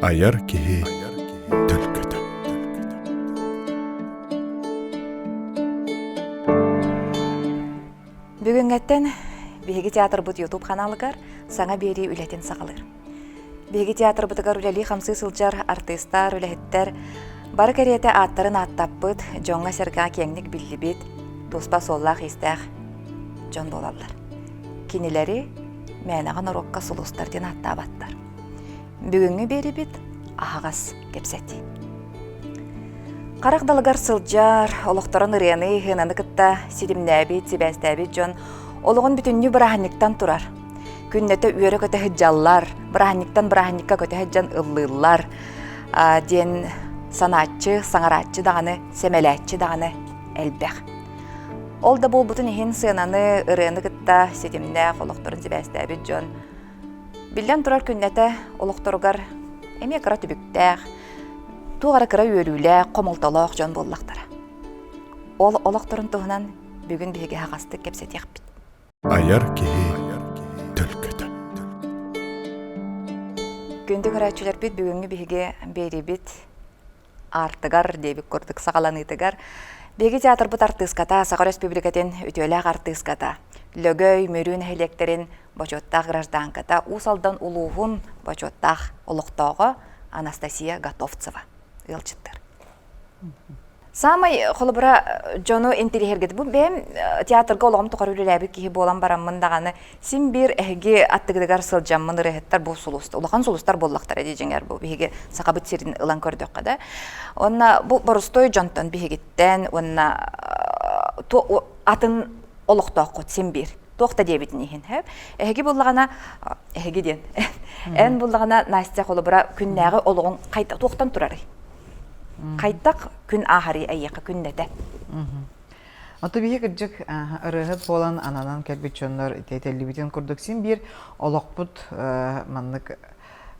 Айар киһи төлкөтө. Бүгүҥҥэттэн биһиги театрбыт YouTube ханаалыгар саҥа биэрии үлэтин саҕалыыр. Биһиги театрбытыгар үлэлии-хамсыы сылдьар артыыстар, үлэһиттэр бары кэриэтэ ааттарын ааттаппыт, дьоҥҥо-сэргэҕэ киэҥник биллибит, туспа суоллаах-иистээх дьон буолаллар. Кинилэри мээнэҕэ норуокка сулустар диэн ааттаабаттар. Бүгүҥҥү биэрибит аһаҕас кэпсэтии. Харах далыгар сылдьар, олохторун ырыаны, ыһыынаны кытта ситимнээбит, сибээстээбит дьон олоҕун бүтүннүү бырааһынньыктан турар. Күннэтэ үөрэ-көтө сылдьаллар, бырааһынньыктан бырааһынньыкка көтө сылдьан ыллыыллар диэн санааччы, саҥарааччы даҕаны, сэмэлээччи даҕаны элбэх. Ол да буолбутун иһин сыананы, ырыаны кытта ситимнээх олохторун сибээстээбит дьон биллэн турар күннэтэ олохторугар эмиэ кыра түбүктээх, туох эрэ кыра үөрүүлээх, хомолтолоох дьон буоллахтара. Ол олохторун туһунан бүгүн биһиги аһаҕастык кэпсэтиэхпит. Айар киһи төлкөтө. Күндү көрөөччүлэрбит бүгүҥҥү биһиги биэриибит аартыгар диэбит курдук саҕаланыытыгар биһиги театрбыт артыыската Саха Өрөспүүбүлүкэтин үтүөлээх артыыската Лөгөй, Мүрү нэһилиэктэрин бочуоттаах гражданката Уус Алдан улууһун бочуоттаах олохтооҕо Анастасия Готовцева ыалдьыттар. Саамай холобура дьону интириэһиргит бу бэйэм театрга олоҕум тухары үлэлээбит киһи буолан бараммын даҕаны син биир эһиги аттыгытыгар сылдьаммын ырыаһыттар бу сулус улахан сулустар буоллахтара дии дьиҥэр бу биһиги сахабыт сирин ылан көрдөххө да уонна бу борустуой дьонтон биһигиттэн уонна атын олохтооххут син биир туох да диэбитин иһин эһиги буллаҕына эһиги диэн эн буллаҕына Настя холобура күннээҕи олоҕуҥ хайда туохтан турарый Хайдах күн ааһарый эйиэхэ күннэтэ? Ото биһи кырдьык ырыаһыт буолан ананан кэлбит дьоннор этэллибитин курдук син биир олохпут маннык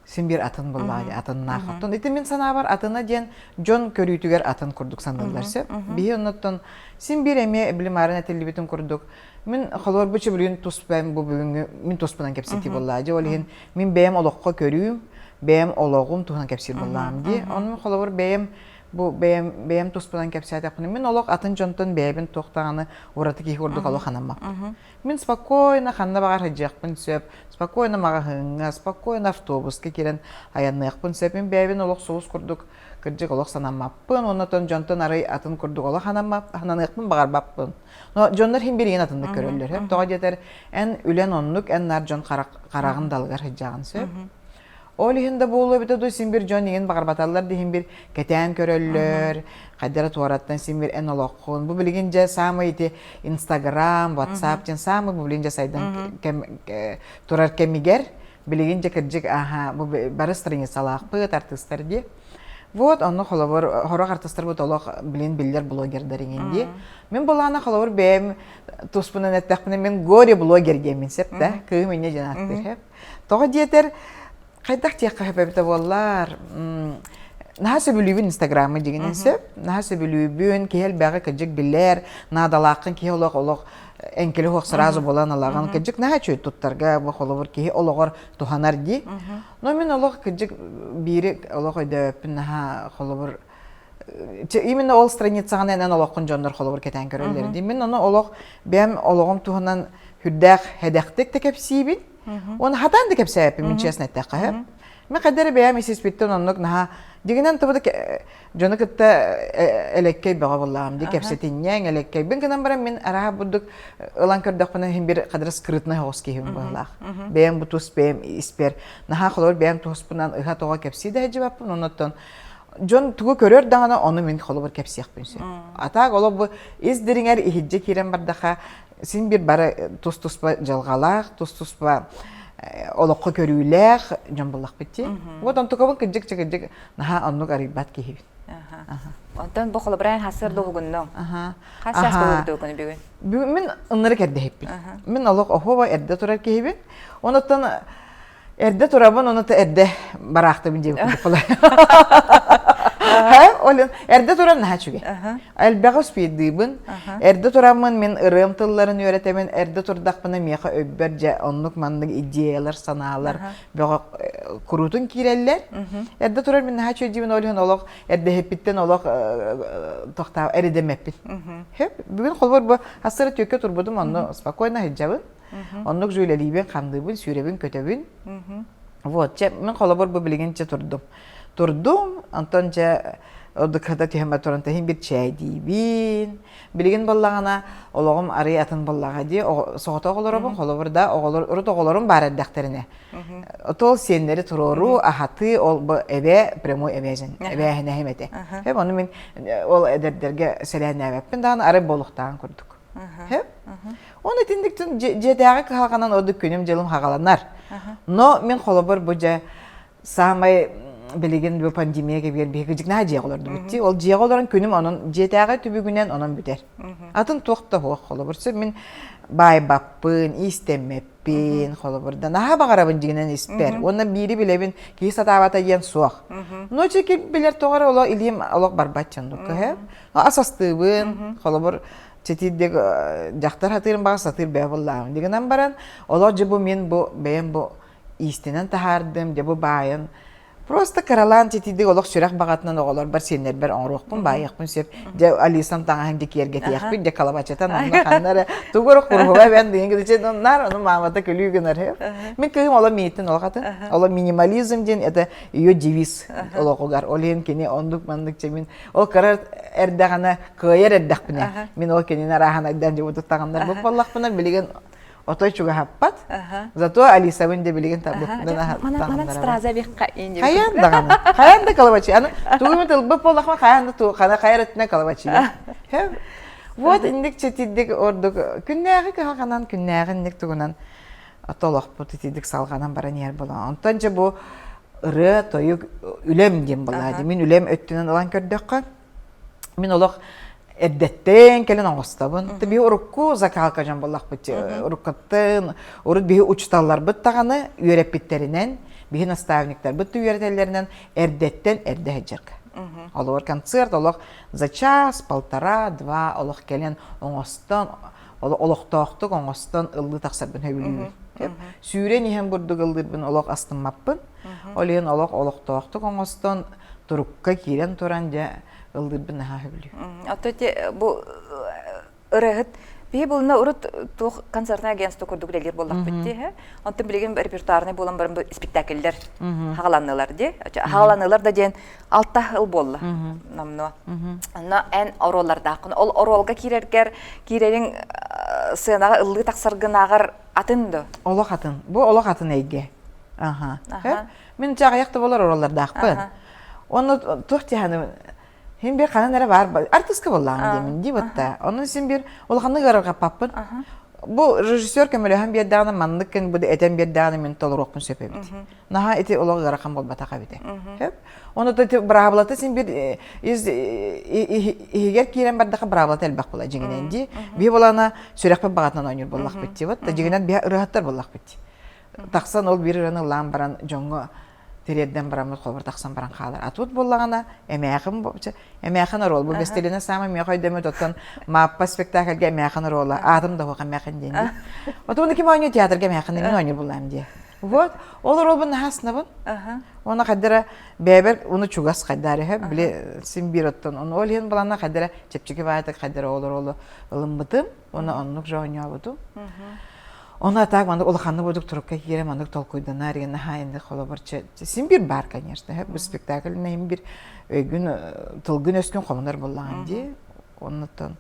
син биир атын буллаҕа атыннаах. Оттон ити мин санаабар атына диэн дьон көрүүтүгэр атын курдук саныыллар сөп. Биһи оннуттан син биир эмиэ билимаарын этиллибитин курдук мин холобур бу чөбүлүн туспайм бу бүгүҥҥү мин туспунан кэпсэтии буоллаа дьэ ол иһин мин бэйэм олоххо көрүүм бэйэм олоҕум туһунан кэпсиир буоллаҕым дии. Онон холобур бэйэм бу бэйэм бэйэм туспунан кэпсээтэхпинэ мин олох атын дьонтон бэйэбин туох даҕаны ураты киһи курдук олох анаммаппын. Мин спокойно ханна баҕар сылдьыахпын сөп, спокойно маҕаһыыҥҥа, спокойно автобуска киирэн айанныахпын сөп. Мин бэйэбин олох сулус курдук кырдьык олох санаммаппын, уонна дьонтон арай атын курдук олох сананыахпын баҕарбаппын. Но дьоннор иһин билигин атыннык көрөллөр. Сөп. Тоҕо диэтэр, эн үлэн оннук, эн наар дьон хараҕын далыгар сылдьаҕын сөп. Ол иһин да буолуо эбитэ дуу, син бир дьон иһин баҕарбаталлар да иһин бир кэтээн көрөллөр, хайдара туораттан син бир эн олоххун. Бу билигин дьэ саамай ити Инстаграм, Ватсап диэн саамай бу билигин дьэ сайдан кэм, турар кэмигэр билигин дьэ кырдьык аха бу бары страницалаахпыт артыыстар дии. Вот онно холобур хорох артыстарбыт олох билин биллэр блогердар иҥин дии. Мин былаана холобур бэйэм туспунан эттэхпинэ мин горе блогер диэммин сөп да кыым инньэ диэн ааттыыр сөп. Тоҕо диэтэр хайдах диэххэ сөп эбитэ буоллар наһаа сөбүлүүбүн инстаграмы дьигинэн сөп наһаа сөбүлүүбүн киһи элбэҕи кыдьык билэр наадалааххын киһи олох олох эҥкилэ суох сразу булан ылаҕын кыдьык наһаа үчүгэй туттарга бу холобур киһи олоҕор туһанар дии Но мин олох кырдьык биири олох өйдөөбөппүн наһаа холобур именно ол страницаҕын эн олоххун дьоннор холобур кэтээн көрөллөр дии. Мин ону олох бэйэм олоҕум туһунан сүрдээх хэдэхтик да кэпсиибин. Уонна хатаан да кэпсээбэппин мин честно эттэххэ. Мин хайда эрэ бэйэм ис-испиттэн оннук наһаа дьиҥинэн тобу да дьону кытта элэккэй бөҕө буоллаҕым дии кэпсэтинньэҥ элэккэйбин гынан баран мин арааһа бурдук ылан көрдөхпүнэ иһин бир хадра скрытный оҕус киһибин быһыылаах бэйэм бу тус бэйэм испэр наһаа холобур бэйэм туспунан ыһа-тоҕо кэпсии да сылдьыбаппын оннуттан дьон тугу көрөр даҕаны ону мин холобур кэпсиэхпин сөп а так олох бу ис дириҥэр иһирдьэ киирэн бардаха син бир бары тус-туспа дьылҕалаах тус-туспа олоххо көрүүлээх дьон буллахпыт дии вот онтукабын кырдьык-кырдьык наһаа оннук арыйбат киһибин. Онтон бу холобураан хасыр дуһугуннуҥ. Хас чаас буолугун бүгүн? Бүгүн мин ыннары кэрдэһиппин. Мин олох оһуоба эрдэ турар киһибин. Онуттан эрдэ турабын, онута эрдэ бараахтабын диэбит курдук буолар. Олен эрдэ турар наһаа үчүгэй. Элбэҕи успейдыыбын. Эрдэ тураммын мин ырыам тылларын үөрэтэбин. Эрдэ турдахпына миэхэ өйбөр дьэ оннук маннык идеялар, санаалар бөҕө. куруутун киирэллэр. Эрдэ турар мин наһаа үчүгэй ол иһин олох эрдэһиппиттэн олох тохтаа эрэдэмэппин. Бүгүн холбор бу ассыра түөккэ турбутум онно спокойно сылдьабын. Оннук же үлэлиибин, хамныыбын, сүүрэбин, көтөбүн. Вот, чэ, мин холобур бу билигин чэ турдум. Турдум, онтон чэ одуката түһэмэ туран таһин бир чээйдиибин. Билигин боллаҕына олоҕум арый атын боллаҕа дии соҕотох олоробун, холобур да оҕолор урут оҕолорум баар эрдэхтэринэ. Отол сиэннэри туруоруу, аһатыы ол бу эбэ прямой эбээжин, эбээһинэһим этэ. Хэп ону мин ол эдэрдэргэ сэлээннээбэппин даҕаны арай буолуохтааҕын курдук. Хэп. Оны итинник дьиэтээҕи кыһалҕанан ордук күнүм-дьылым хаҕаланар. Но мин холобур бу дьэ саамай билигин бу пандемия кэбиэр биһиги дьикнаа дьиэҕэ олордубут дии. Ол дьиэҕэ олорон күнүм онон дьиэтээҕи түбүгүнэн онон бүтэр. Атын туох да суох холобур. Сөп мин баайбаппын, иистэммэппин, холобур да наһаа баҕарабын дьигинэн испэр. Уонна биири билэбин киһи сатаабата диэн суох. Но чеки билэр тоҕо эрэ олох илиим олох барбат дьоннукка һэ. Ас астыыбын, холобур Ситирдик дьахтар сатыырын баҕа сатыыр бэйэ буллааҕым. Дигинэн баран, олох дьэ бу мин бу бэйэм бу иистэнэн таһаардым, дьэ бу баайын просто кыралаан ситирдик олох сүрэх баҕатынан оҕолорбор сиэннэрбэр оҥоруохпун, баайыахпын сөп. Дьэ Алисам таҥаһын дьэ киэргэтиэхпит, дьэ калабачатан онно ханна эрэ тугу эрэ куруһуба эбэн диэн гына наар ону маамата күлүү гынар. Мин кыыһым оло мииттин олох атын. Оло минимализм диэн это ее девиз олоҕугар. Ол иһин кини оннук маннык чэ мин ол кыра эрдэҕинэ кыайар эрдэхпинэ мин ол кинини арааһын айдан дьыбытык таҕыннарбыт буоллахпына билигин отой чугаһаппат зато Алисабын да билигин Манан страза бихха хайаан даҕаны хайаан да калабачи аны тугу тылбыт буоллахпына хайаан да ту хана хайар өттүнэн калабачи вот инник чэтирдик ордук күннээҕи кыһалҕанан күннээҕи инник тугунан толохпут итидик салҕанан баран иһэр буолан онтон дьэ бу ырыа тойук үлэм диэн буолла мин үлэм өттүнэн ылан көрдөххө Мин олох эрдэттэн кэлэн оҥостобун. Биһи урукку закалка дьон буоллахпыт уруккаттан урут биһи учуталларбыт даҕаны үөрэппиттэринэн, биһи наставниктарбыт да үөрэтэллэринэн эрдэттэн эрдэ сылдьарга. Олор концерт олох за час, полтора, два олох кэлэн оҥостон олохтоохтук оҥостон ыллыы тахсарбын сөбүлүүбүн. Сүүрэн иһэн бурдук ыллыырбын олох астыммаппын. Ол иһин олох олохтоохтук оҥостон турукка киирэн туран дьэ ыллыырбын наһаа сөбүлүүр. Оттон ити бу ырыаһыт биһи булна урут туох концертный агентство курдук үлэлиир буоллахпыт дии һэ. Онтон билигин репертуарный буолан баран бу спектакльлэр хаҕаланнылар дии. Хаҕаланнылар да диэн алта ыл буолла номнуо. Онно эн оруоллардааххын. Ол оруолга киирэргэр киирэриҥ сыанаҕа ыллыы тахсаргынааҕар атын дуо? Олох атын. Бу олох атын эйгэ. Аха. Мин чаҕыйах да болор оруоллардаахпын. Онно туох тиһаны Хин бир ханан эрэ баар артыска буоллаҕым диэмин дии батта. Онон син бир улаханнык ыарырҕаппаппын. Бу режиссер көмөлөһөн биэрдэҕинэ маннык кэн бу этэн биэрдэҕинэ мин толоруохпун сөп эбит. Наһаа ити олох ыарахан буолбатах эбитэ. Хөп. Ону ити быраабылата син бир из иһигэр киирэн бардаха быраабылата элбэх була дьиҥинэн дии. Биһи болана сүрэхпит баҕатынан оонньуур буоллахпыт дии. Вот дьиҥинэн биһи ырыаһыттар буоллахпыт дии. Тахсан ол биир ырыаны ыллаан баран дьоҥҥо тириэрдэн бараммыт холобур тахсан баран хаалар. А тут буоллаҕына эмээхин эмээхин оруол бу Бестелина саамай миэхэ өйдөммүт оттон Мааппа спектакльга эмээхин оруола аатым да суох эмээхин диэн дии. Отон ким оонньуу театрга эмээхин мин оонньуур буллаам дии. Вот ол оруолбун наһаа астынабын. Уонна хайдара бэйэбэр уну чугас хайдаар үһэ били син биир оттон ону ол иһин баланна хайдара чэпчэки баайтык хайдара ол оруолу ылыммытым уонна оннук же оонньообутум. Ону а так маннык улаханнык бурдук турукка киирэн маннык толкуйданар igen наһаа инде холобур син бир бар конечно бу спектакль иһин бир өйгүн тылгын өскүн хомунар буоллаҕын дии оннуттан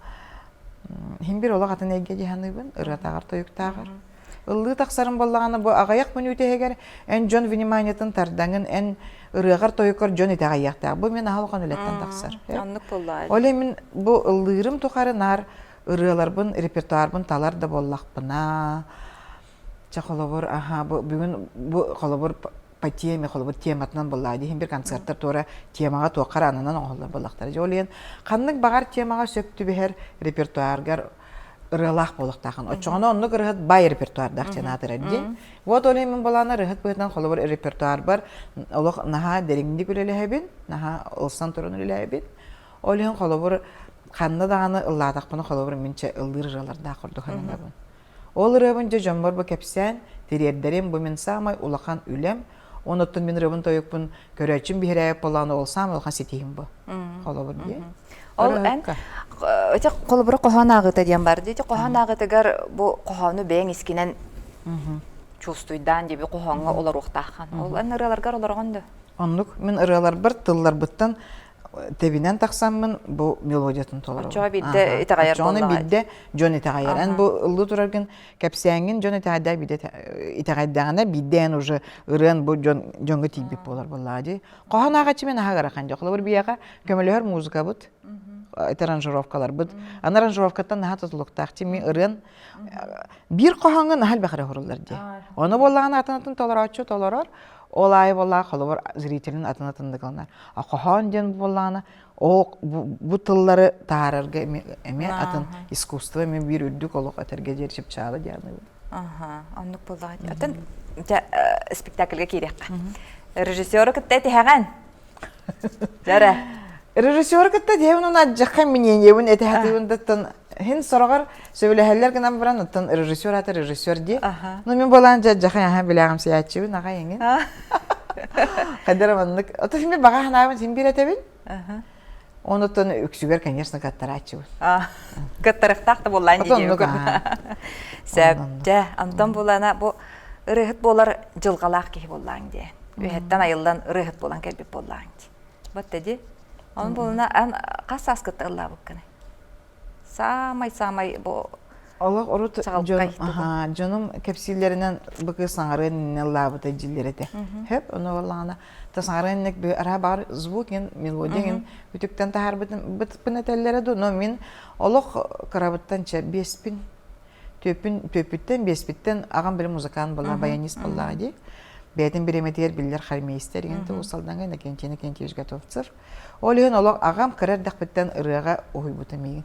иһин бир олох атын эйгэ дии саныыбын ырыатааҕар тойуктааҕар ыллыы тахсарым буоллаҕына бу аҕыйах мүнүүтэ иһигэр эн дьон вниманиетын тардаҥын эн ырыаҕар тойукар дьон итэҕэйиэхтээх бу мин аһа улахан үлэттэн тахсар оннук буоллаҕа ол мин бу ыллыырым тухары наар ырыаларбын, репертуарбын талар да буоллахпына, чэ холобур, аха, бу бүгүн бу холобур по теме, холобур тематынан буоллаҕа дии, бир концерттар туора темаҕа туохха эрэ ананан оҥоһуллар буоллахтара. Дьэ ол иһин ханнык баҕар темаҕа сөп түбэһэр репертуаргар ырыалаах буолуохтаахын. Оччоҕуна оннук ырыаһыт баай репертуардаах диэн аатырар дии. Вот ол иһин мин былаана ырыаһыт быһыытынан холобур репертуарбар олох наһаа дириҥник үлэлэһэбин, наһаа ылсан туран үлэлэһэбин. Ол иһин холобур ханна даҕаны ыллаатахпына холобур мин чэ ыллыыр ырыалардаах курдук сананабын. Ол ырыабын дьэ дьоммор бу кэпсээн, тириэрдэрим бу мин саамай улахан үлэм. Онуттан мин ырыабын тойукпун көрөөччүм биһирээбит буоллаҕына ол саамай улахан ситиһим бу. Холобур дии. Ол эн ити холобура хоһоон ааҕыыта диэн бар дии. Ити хоһоон ааҕыытыгар бу хоһоону бэйэҥ искинэн чувствуйдаан диэби хоһооҥҥо олоруохтааххын. Ол эн ырыаларгар олороҕун да? Оннук мин ырыаларбар тылларбыттан тэбинэн тахсаммын бу мелодиятын толоробун. Оччоҕо биирдэ итэҕэйэр Оччоҕуна биирдэ дьон итэҕэйэр. Эн бу ыллыы тураргын кэпсээҥҥин дьон итэҕэйдээх биирдэ итэҕэйдэҕинэ биирдэ эн уже ырыан бу дьон дьоҥҥо тиийбит буолар буоллаҕа дии. Хоһоон ааҕаччы мин аһа ыарахан дьэ. Холобур биһиэхэ көмөлөһөр музыкабыт, ити аранжировкаларбыт. Аны аранжировкаттан наһаа тутулуктаах. Тимми ырыан биир хоһооҥҥо наһаа элбэх эрэ уһуруллар дии. Ону буоллаҕына атын-атын толорооччу толорор, ол аайы буоллаҕа холобур зрителин атын-атыннык ылынар. А хоһоон диэн буоллаҕына ол бу тыллары таарарга эмиэ атын искусство эмиэ биир үрдүк олох этэргэ диэри чыпчаала диэн Аха, оннук буоллаҕа дии. Оттон дьэ спектакльга киириэххэ. Режиссеру кытта этиһэҕин. Дьэрэ. Режиссеру кытта диэбин уна адьахха мнениебин этиһатыыбын даттан хин сороҕор сөбүлэһэллэр гынан баран оттон режиссер ата режиссер дии. Ну мин буолаан дьэ адьаха аха билээҕим сыйааччыбын аха эҥин. Хайдара маннык. Ото син баҕа санаабын син биир этэбин. Онуттан үксүгэр, конечно, каттарааччыбын. Каттарыахтаах да буоллаан дии Сөп. Дьэ, онтон булана бу ырыаһыт буолар дьылҕалаах киһи буоллаан дии. Үһэттэн айыллан ырыаһыт буолан кэлбит буоллаан дии. Батта дии. Онон буолуна ан хас сааскытта ыллаабыккыный? Саамай-саамай бу Олох урут дьон, дьонум кэпсииллэринэн бу кыыс саҥарыан иннинэ ыллаабыта дьиллэр этэ. Хөп, ону буоллаҕына та саҥарыан иннинэ араа баҕар звук иҥин, мелодия иҥин үтүктэн таһаарбытын этэллэрэ дуу, но мин олох кырабыттан чэ биэспин түөппүн түөппүттэн биэспиттэн аҕам били музыкант буолла, баянист буоллаҕа дии. Бэйэтин бириэмэтигэр биллэр хормейстер иҥин Уус Алдаҥҥа Иннокентий Иннокентьевич Готовцев. Ол иһин олох аҕам кыра эрдэхпиттэн ырыаҕа уһуйбута миигин.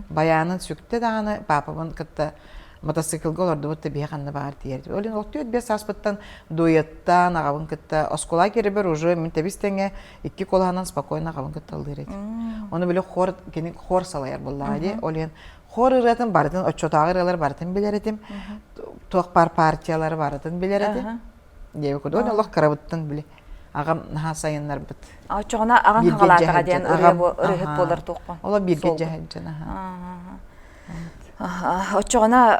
Байаанын сүктэ даҕаны паапабын кытта мотоциклга олордубут да биһи ханна баҕар тиийэрбит. Ол иһин ол 4-5 сааспыттан дуэттаан аҕабын кытта оскуола киирэрбэр уже мин тэбис тэҥэ икки куолаһынан спокойно аҕабын кытта ыллыыр этим. Ону били хор кини хор салайар буоллаҕа дии. Ол иһин хор ырыатын барытын оччотооҕу ырыалар барытын билэр этим. Туох баар партиялары барытын билэр этим. Диэбит курдук олох кырабыттан били аҕам наһаа сайыннарбыт. Оччоҕуна аҕаҥ хаҕалаатаҕа диэн ырыа ырыаһыт буолар туоххун. Оло бииргэ дьэһэлдьэн аха. Оччоҕуна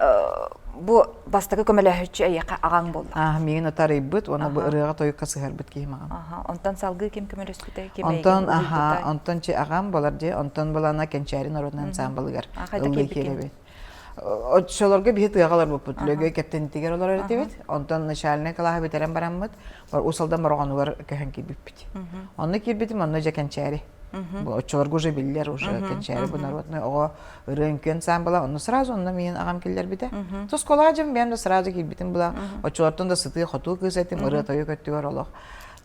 бу бастакы көмөлөһүччү эйиэхэ аҕаҥ буолла. Аа, миигин атарыйбыт уонна бу ырыаҕа тойукка сыһарбыт киһим аҕам. Онтон салгыы ким көмөлөспүтэй? Ким Онтон аха, онтон чи аҕам болар дии, онтон балана Кэнчээри народнай ансаамбылыгар ыллыы киирэбит. Оччолорго биһи тыаҕа олорбуппут. Лөгөй кэптэнитигэр олорор этибит. Онтон начальнай кылааһы бүтэрэн бараммыт, Уус Алдан Бороҕонугар көһөн киирбиппит. Онно киирбитим, онно дьэ Кэнчээри. Бу оччолорго уже биллэр, уже Кэнчээри бу народный оҕо ырыа үҥкүү ансаамбыла. Онно сразу онно миин аҕам киллэрбитэ. Оскуолаҕа дьон бэйэм да сразу киирбитим була. Оччолортон да сытыы-хотуу кыыс этим, ырыа-тойук өттүгэр олох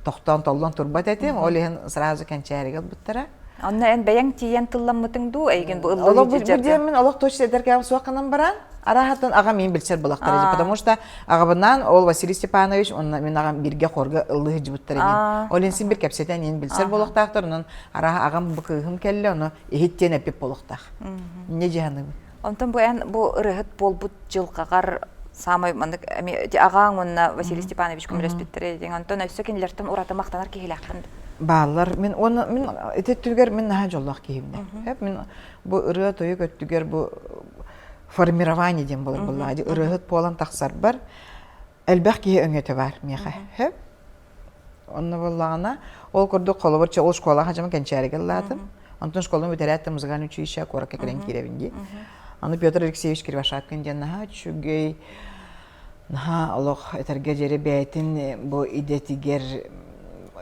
тохтоон толлон турбат этим. Ол иһин сразу Кэнчээригэ ылбыттара. Онно эн бэйэҥ тиийэн тылламмытыҥ дуу, эйигин бу ыллыы Олох бу диэн мин олох точно этэр кэм суох гынан баран, араһаттан аҕам мин билсэр булахтар потому что аҕабынаан ол Василий Степанович онно мин аҕам бииргэ хорга ыллыы сылдьыбыттар иһин. Ол иһин син бир кэпсэтэн иһин билсэр буолуохтаахтар, онон араһа аҕам бу кыыһым кэллэ, ону иһит диэн эппит буолуохтаах. Инньэ дьаһаныбын. Онтон бу эн бу ырыһыт буолбут дьылҕаҕар саамай маннык эми аҕаҥ уонна Василий Степанович көмөлөспүттэрэ диэн онтон өссө кинилэртэн ураты махтанар киһилээххин бааллар мин уонна мин ити өттүгэр мин наһаа дьоллоох киһибин эп мин бу ырыа тойук өттүгэр бу формирование диэн буолар буоллаҕа ырыаһыт буолан тахсарбар элбэх киһи өҥөтө баар миэхэ хөп Онно буоллаҕына, ол курдук холобур ол школаҕа хадьама Кэнчээригэ ыллаатым. Онтон школаны бүтэрээт да музыкальное училище куоракка кэлэн киирэбин дии. Аны Петр Алексеевич Кривошапкин диэн наһаа үчүгэй, наһаа олох этэргэ диэри бэйэтин бу идэтигэр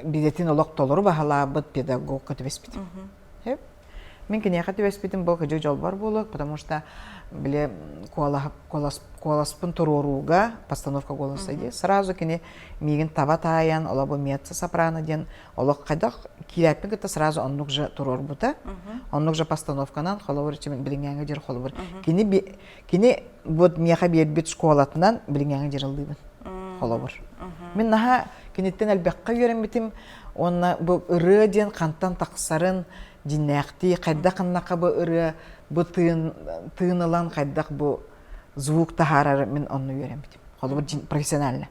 идэтин олох толору баһылаабыт педагогка түбэспитим. Мин киниэхэ түбэспитим бу кыдьык дьолбор буолуох, потому что били куоласпын туруорууга постановка голоса дии сразу кини миигин таба таайан олобу меццо сопрано диэн олох хайдах киирээппин кытта сразу оннук же туруорбута оннук же постановканан холобур билиҥҥээҥҥэ дьэр холобур кини кини вот миэхэ биэрбит школатынан билиҥҥээҥҥэ дьэр ыллыыбын холобур мин наһаа киниттэн элбэххэ үөрэммитим уонна бу ырыа диэн хантан тахсарын дьиннээхтии хайдах ханнаха бу ырыа бу тыын тыын ылан хайдах бу звук таһаарары мин онно үөрэммитим холобур профессионально.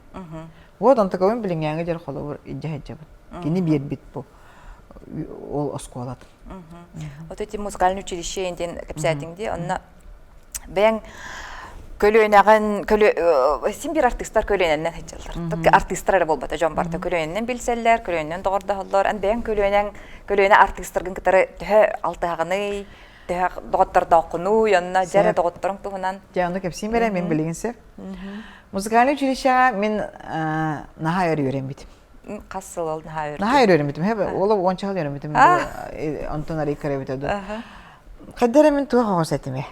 Вот онтукабын билиҥҥээҥи дьэр холобур илдьэ сылдьабын. Кини биэрбит бу ол оскуолатын. Вот эти музыкальное училище диэн кэпсээтиҥ дии. Онно бэйэҥ көлүөнэҕин син биир артыыстар көлүөнэннэн сылдьаллар. Артыыстар эрэ буолбата дьон барыта көлүөнэннэн билсэллэр, көлүөнэннэн доҕордоһоллор. Эн бэйэҥ көлүөнэҥ көлүөнэ артыыстаргын кытары төһө алтыһаҕыный, төһө доҕоттордооххунуй, онно дьэ эрэ доҕотторуҥ туһунан. Дьэ, ону кэпсиим эрэ, мин билигин сөп. Музыкальнай училищеҕа мин наһаа өр үөрэммитим. Хас сыл ол наһаа өр? Наһаа өр үөрэммитим. Ол уонча сыл үөрэммитим. Онтон арый кыра эбитэ дуу. Хайда эрэ мин туох оҕус этим ээ.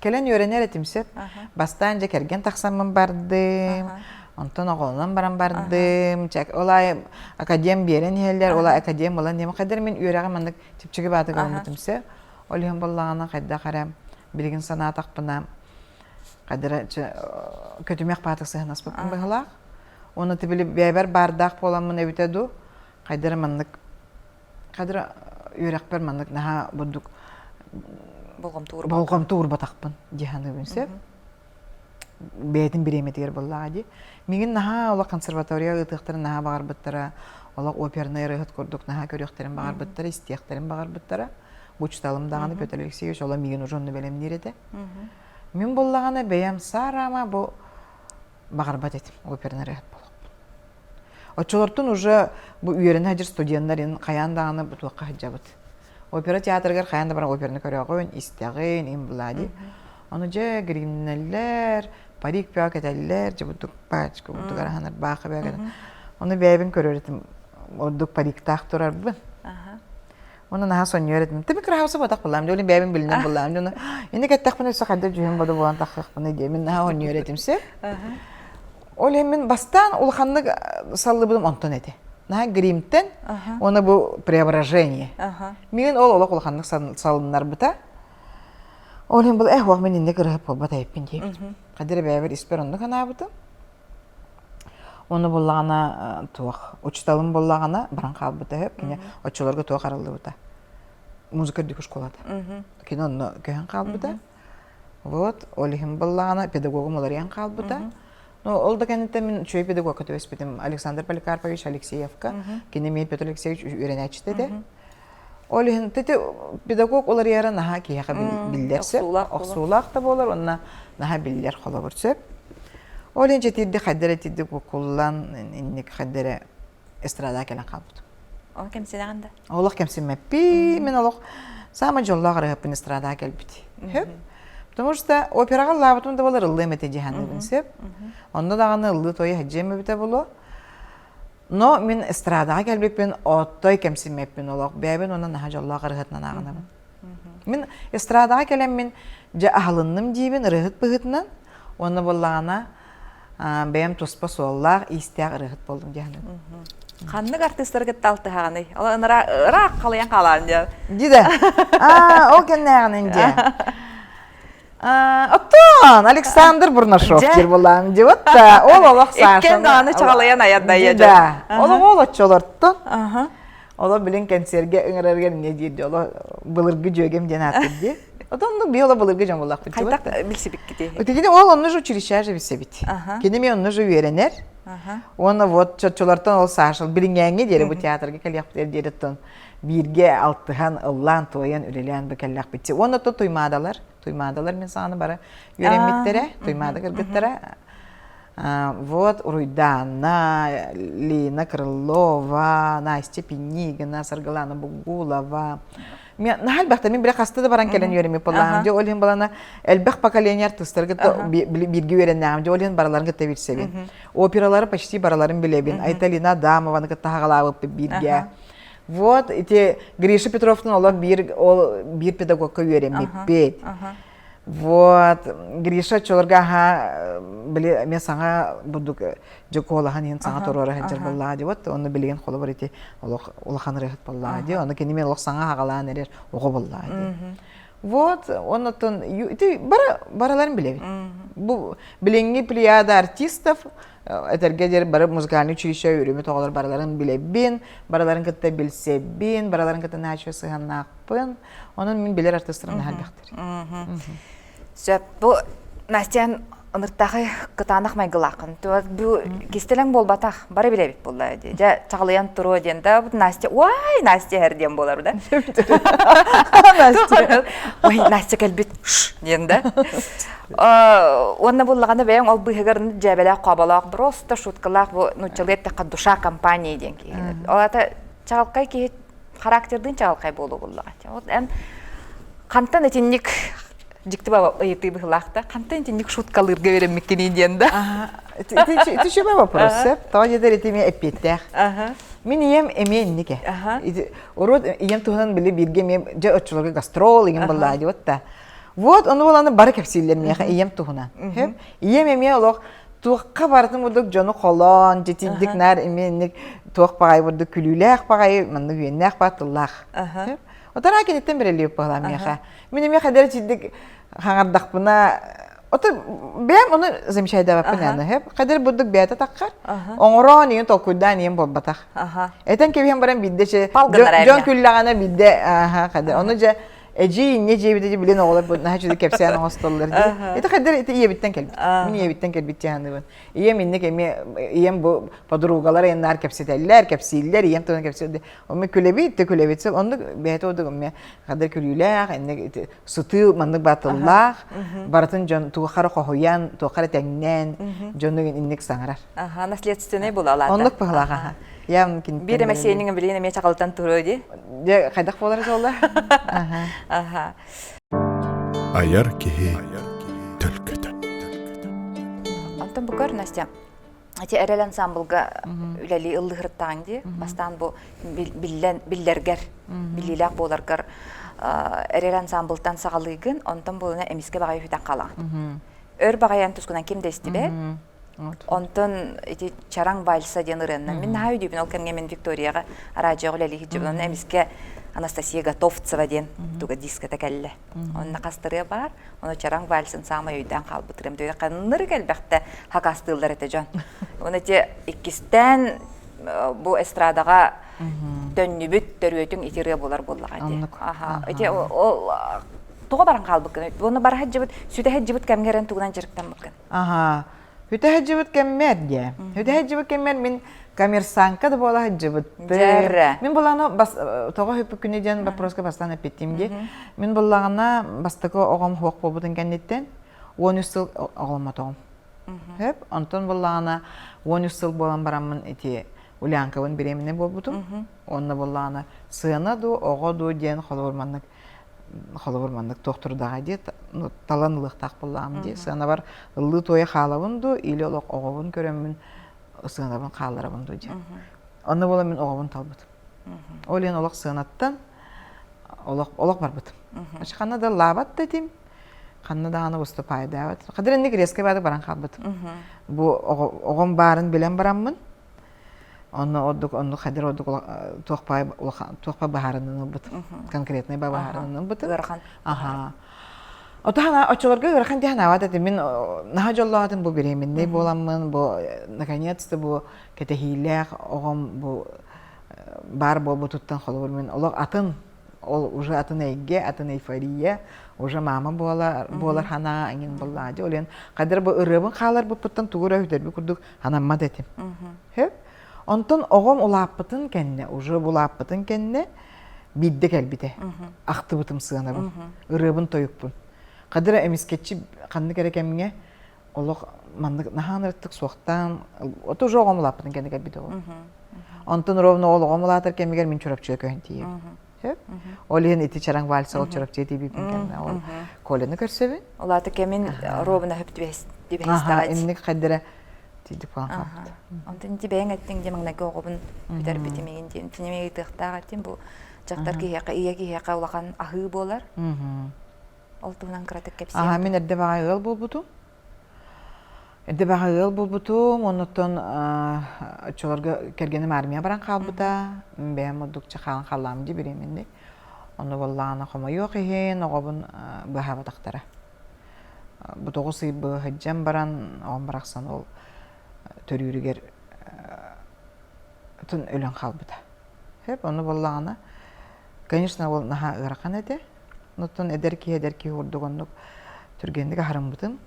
Кэлэн үөрэнэр этим сөп. Бастаан дьэ кэргэн тахсаммын бардым. Онтон оҕолонон баран бардым. Ол аайы академ биэрэн иһэллэр, ол академ ылан иһэм. Хайда эрэ мин үөрэҕим маннык чэпчэки баатык ылыммытым сөп. Ол иһин буоллаҕына хайдах эрэ билигин санаатахпына хайда эрэ көтүмэх баатык сыһынаспыппын быһыылаах. Уонна тибили бэйэбэр баардаах буоламмын эбитэ дуу, хайда эрэ маннык хайда эрэ үөрэхпэр маннык наһаа бурдук болҕомто уурбатахпын дии саныыбын сөп. Бэйэтин бириэмэтигэр буоллаҕа дии. Миигин наһаа олох консерватория ыытыахтарын наһаа баҕарбыттара, олох опернай ырыаһыт курдук наһаа көрүөхтэрин баҕарбыттара, истиэхтэрин баҕарбыттара. Бу учууталым даҕаны Петр Алексеевич олох миигин уже онно бэлэмниир этэ. Мин буоллаҕына бэйэм саараама бу баҕарбат этим опернай ырыаһыт буолуохпун. Оччолортон уже бу үөрэнэ сылдьар студеннар ин хайаан даҕаны бу туохха сылдьабыт. Опера театрыгар хайаан да баран операны көрөҕүн, истэҕин, им блади. Ону дьэ гримнэллэр, парик бөҕө кэтэллэр, дьэ бурдук пачка бурдук араһанар баахы бөҕө кэтэн. Ону бэйэбин көрөр этим, ордук париктаах турарбын. Уонна наһаа сонньуйар этим. Тими кыраһабысы батах буллаам, дьэ бэйэбин билинэн буллаам. Дьону инник эттэхпинэ өссө хайдах дьүһүн бодо буолан таххахпыный диye мин наһаа онньуйар этим сөп. Ол иһин мин бастаан улаханнык саллыбытым онтон этэ. Наһаа гримтэн уонна бу преображение. Миигин ол олох улаханнык салыннарбыта. Ол иһин был эх уох мин инник ырыһып буолбат эбиппин диэбитим. Хадир бэйэбэр испэр оннук анаабытым. Ону буллаҕына туох учууталым буллаҕына баран хаалбыта үһү. Кини оччолорго туох арыллыбыта. Музыка үрдүкү школата. Кини онно көһөн хаалбыта. Вот, ол иһин буллаҕына педагогум уларыйан хаалбыта. Ну, ол да кэнниттэн мин үчүгэй педагогка түбэспитим Александр Поликарпович Алексеевка. Кини эмиэ Петр Алексеевич үөрэнээччитэ этэ. Ол иһин ити педагог уларыйара наһаа киһиэхэ биллэр сөп. Охсуулаах да буолар уонна наһаа биллэр холобур сөп. Ол иһин дьэтиирди хайда эрэ итирдик буккуллан инник хайда эрэ эстрада кэлэн хаалбытым. Ол кэмсинэҕин да? Олох кэмсиммэппин. Мин олох саамай дьоллоох ырыһыппын эстрадаҕа кэлбит. Сөп. Потому что операҕа ыллаабытым да буолар ыллыам этэ дии саныыбын сөп. Онно даҕаны ыллыы-туойа сылдьыам эбитэ буолуо. Но мин эстрадаҕа кэлбиппин оттой кэмсиммэппин олох бэйэбин уонна наһаа дьоллоох ырыһытынан ааҕынабын. Мин эстрадаҕа кэлэммин дьэ аһылынным диибин ырыһыт быһыытынан уонна буоллаҕына бэйэм туспа суоллаах, иистээх ырыһыт буоллум дии саныыбын. Ханнык артыыстары кытта алтыһаҕыный? Ол ыраах халыйан хаалаан дьэ. Дии Аа, ол кэннээҕинин дьэ. Оттон Александр Бурнашов диир буолаам дии. Вот ол олох Сашаны. Иккен даҕаны чаҕалыйан айардайа Да. Олох ол оччолортон. Оло билин кэнсиэргэ ыҥырарыгар эмне диир дии. Оло былыргы дьүөгэм диэн ааттыр дии. Отон би оло былыргы дьон буоллахпыт. Хайдах билсибиккитий? Кини ол онно же училище же билсебит. Кини ми онно же үөрэнэр. Уонна вот чоччолортон ол Саша билиҥҥээҥҥи диэри бу театрга кэлиэхпит диэриттэн бииргэ алтыһан, ыллаан-туойан, үлэлээн бу кэллэхпит. Уонна то туймаадалар. Туймаадалар мин саҕана бары үөрэммиттэрэ, Туймаада кыргыттара. Вот Уруйдаана, Лина Крылова, Настя Пинигина, Саргылана Бугулова. Наһаа элбэхтэ мин бile хаста да баран кэлэн үөрэммит буоллаҕым. Дьэ ол иһин балана элбэх поколение артыыстары кытта бииргэ үөрэннэҕим. Дьэ ол иһин барыларын кытта билсэбин. Опералары почти барыларын билэбин. Айталина Адамованы кытта хаҕалаабыппыт бииргэ. Вот ити Гриша Петровтан олох биир ол биир педагогка үөрэммиппит. Вот Гриша оччолорго аха били эмиэ саҥа бурдук дьокуолаһан иһин саҥа туруора сылдьар буоллаҕа дии вот онно билигин холобур ити олох улахан ырыаһыт буоллаҕа дии ону кини олох саҥа аҕалаан эрэр оҕо буоллаҕа дии. Вот оннотон ити бара бараларын билэбин. Бу билиҥҥи плеяда артистов Этэргэ диэри бары музыкальный училище үөрэммит оҕолор барыларын билэбин, барыларын кытта билсэбин, барыларын кытта наһаа сыһыаннаахпын. Онон мин билэр артыыстарым наһаа элбэхтэр. Сөп. Бу Настян. Ыныртаахай кытаанах майгылааххын. Бу кистэлэҥ буолбатах, бары билэбит буолла дии. Дьэ, чаҕылыйан туруо диэн да, Настя, уай, Настя иһэр диэн буолар да. Настя. Ой, Настя кэлбит, ш диэн да. Уонна буллаҕына бэйэҥ ол быыһыгар дьээбэлээх хооболоох, просто шуткалаах бу нууччалыы эттэххэ душа компании диэн киһи. Ол аата чаҕылхай киһи характердыын чаҕылхай буолуо буллаҕа. Вот эн хантан итинник дьикти ыйытыы быһыылаах да хантан итинник шуткалыырга үөрэммиккиний диэн да Ити үчүгэй вопрос сөп. Тоҕо диэтэр ити эмиэ эппиэттээх. Мин ийэм эмиэ инник ээ. Урут ийэм туһунан били бииргэ эмиэ дьэ оччолорго гастрол игин буоллаа диэбит да. Вот ону буоланы бары кэпсииллэр миэхэ ийэм туһунан. Ийэм эмиэ олох туохха барытын курдук дьону холоон, дьитийдик наар эмиэ инник туох баҕайы курдук күлүүлээх баҕайы, маннык үөннээх баҕайы тыллаах. Отараа киниттэн бирэлиэп баҕалаам миэхэ. Мин эмиэ хадара чиддик хаҥардахпына ото бэйэм ону замечайдаабаппын аны хэп хадыр бурдук бэйэтэ таххар оҥороон ийэн толкуйдаан ийэн буолбатах этэн кэбиһэн баран биирдэ че дьон күллэҕинэ биирдэ аха хадыр ону дьэ эдьиий инньэ дьиэбит билин оҕолор наһаа үчүгэй кэпсээн оҥостоллор дии ити хадыр ити ийэбиттэн кэлбит мин ийэбиттэн кэлбит дьаһаныбын ийэм инник эмиэ ийэм бу подругалар айаннаар кэпсэтэллэр кэпсииллэр ийэм туһунан кэпсиир Онно күлэбит да күлэбит сыл оннук бэйэтэ ордук эмиэ хадыр күлүүлээх инник сытыы маннык батыллаах барытын дьон туохха эрэ хоһуйан туохха эрэ тэҥнээн дьону инник саҥарар. Аха наследственный буолалаата. Оннук быһылаах аха. Я Биир эмэ сиэниҥ билигин эмиэ чаҕылытан туруо дии. Дьэ хайдах буолара буолла? Аха. Аха. Айар киһи төлкөтө. Онтон бу көр Настя Ити эрэл ансамблга үлэлии ыллыһыртаан дии. Бастаан бу биллэн биллэргэр, биллиилээх буоларгар эрэл ансамблтан саҕалыыгын, онтон буолуна эмискэ баҕайы үтэн хаалаҕын. Өр баҕайан тускунан ким да истибэт. Онтон ити Чараҥ вальса диэн ырыаннан мин наһаа өйдүүбүн ол кэмҥэ мин Викторияҕа араадьыйаҕа үлэлии сылдьыбын. Онно эмискэ Анастасия Готовцева диэн туга диската кэллэ. Онно хастырыа баар, ону чараҥ вальсын саамай өйдөөн хаалбыт ырыам. Төһө ханнырык элбэхтэ хакастыыллар этэ дьон. Уонна ити иккистээн бу эстрадаҕа төннүбүт төрүөтүҥ ити ырыа буолар буоллаҕа ити. Аха. Ити ол тоҕо баран хаалбыккын? Уонна бара сылдьыбыт, сүтэ сылдьыбыт кэмҥэ эрэн тугунан дьарыктаммыккын? Аха. Хүтэ сылдьыбыт кэммэр диэ. Хүтэ сылдьыбыт кэммэр мин коммерсантка да буола сылдьыбыт. Мин булааны бас тоҕо хүппүккүнүй диэн вопроска бастаан эппиттим дии. Мин буллаҕына бастакы оҕом суох буолбутун кэнниттэн 13 сыл оҕоломмотоҕум. Хөп, онтон буллаҕына 13 сыл буолан бараммын ити Улянкабын беременна буолбутум. Онно буллаҕына сыана дуу, оҕо дуу диэн холобур маннык холобур маннык туох турдаҕа дии талан ылыахтаах буоллаҕым дии сыанабар ыллыы туойа хаалабын дуу или олох оҕобун көрөммүн сыанабын хаалларабын дуу диэн онно буолан мин оҕобун талбытым ол иһин олох сыанаттан олох олох барбытым ханна да лаабат да этим ханна даҕаны выступайдаабат хадыр инник резкий баады баран хаалбытым бу оҕом баарын билэн бараммын Онно ордук оннук хадыр ордук туох баай улахан туох баай баһаарынан ылбыт. Конкретный баай баһаарынан ылбытым. Ыарахан. Аха. Ото оччолорго ыарахан диэн ханаабат этим. Мин наһаа дьоллоох этим бу беременный буоламмын, бу наконец-то бу кэтэһиилээх оҕом бу баар буолбутуттан холобур мин олох атын ол уже атын эйгэ, атын эйфория, уже мама буолар, буолар ханаа эҥин буоллаа дии. Ол иһин хадыр бу ырыабын хааларбыппыттан тугу эрэ өһүдэрбит курдук ханаммат этим. Хөп. Онтон оҕом улааппытын кэннэ, уже улааппытын кэннэ биирдэ кэлбитэ. Ахтыбытым сыанабын, ырыабын тойукпун. Хадыра эмискэччи ханнык эрэ кэмҥэ олох маннык наһаа ырыттык суохтаан, ото уже оҕом улааппытын кэннэ кэлбитэ ол. Онтон ровно ол оҕом улаатар кэмигэр мин Чурапчыга көһөн тиийэбин. Сөп. Ол иһин ити чараҥ вальса ол Чурапчыга тиийбиппин кэннэ ол Коляны көрсөбүн. Улаата кэмин ровно хөп түбэһистэҕэ. Инник хайдара тиийдик буолан хаалбыт. Онтон ити бэйэҥ эттиҥ дии маҥнайгы оҕобун бүтэрбитим игин диэн. Итини ыйытыахтаах этим бу дьахтар киһиэхэ, ийэ киһиэхэ улахан аһыы буолар. Ол туһунан кыратык кэпсиэм. Аха, мин эрдэ баҕайы ыал буолбутум. Эрдэ баҕайы ыал буолбутум, оннуттан оччолорго кэргэним армия баран хаалбыта. Бэйэм ордукча хаалан хааллаам дии беременный. Онно буоллаҕына хомойуох иһин оҕобун быһаабатахтара. Бу 9 ый сылдьан баран оҕом барахсан ол төрүүрүгэр атын өлөн хаалбыта. Сөп, ону буоллаҕына, конечно, ол наһаа ыарахан этэ. Оттон эдэр киһи эдэр киһи курдук оннук түргэнник аһарыммытым.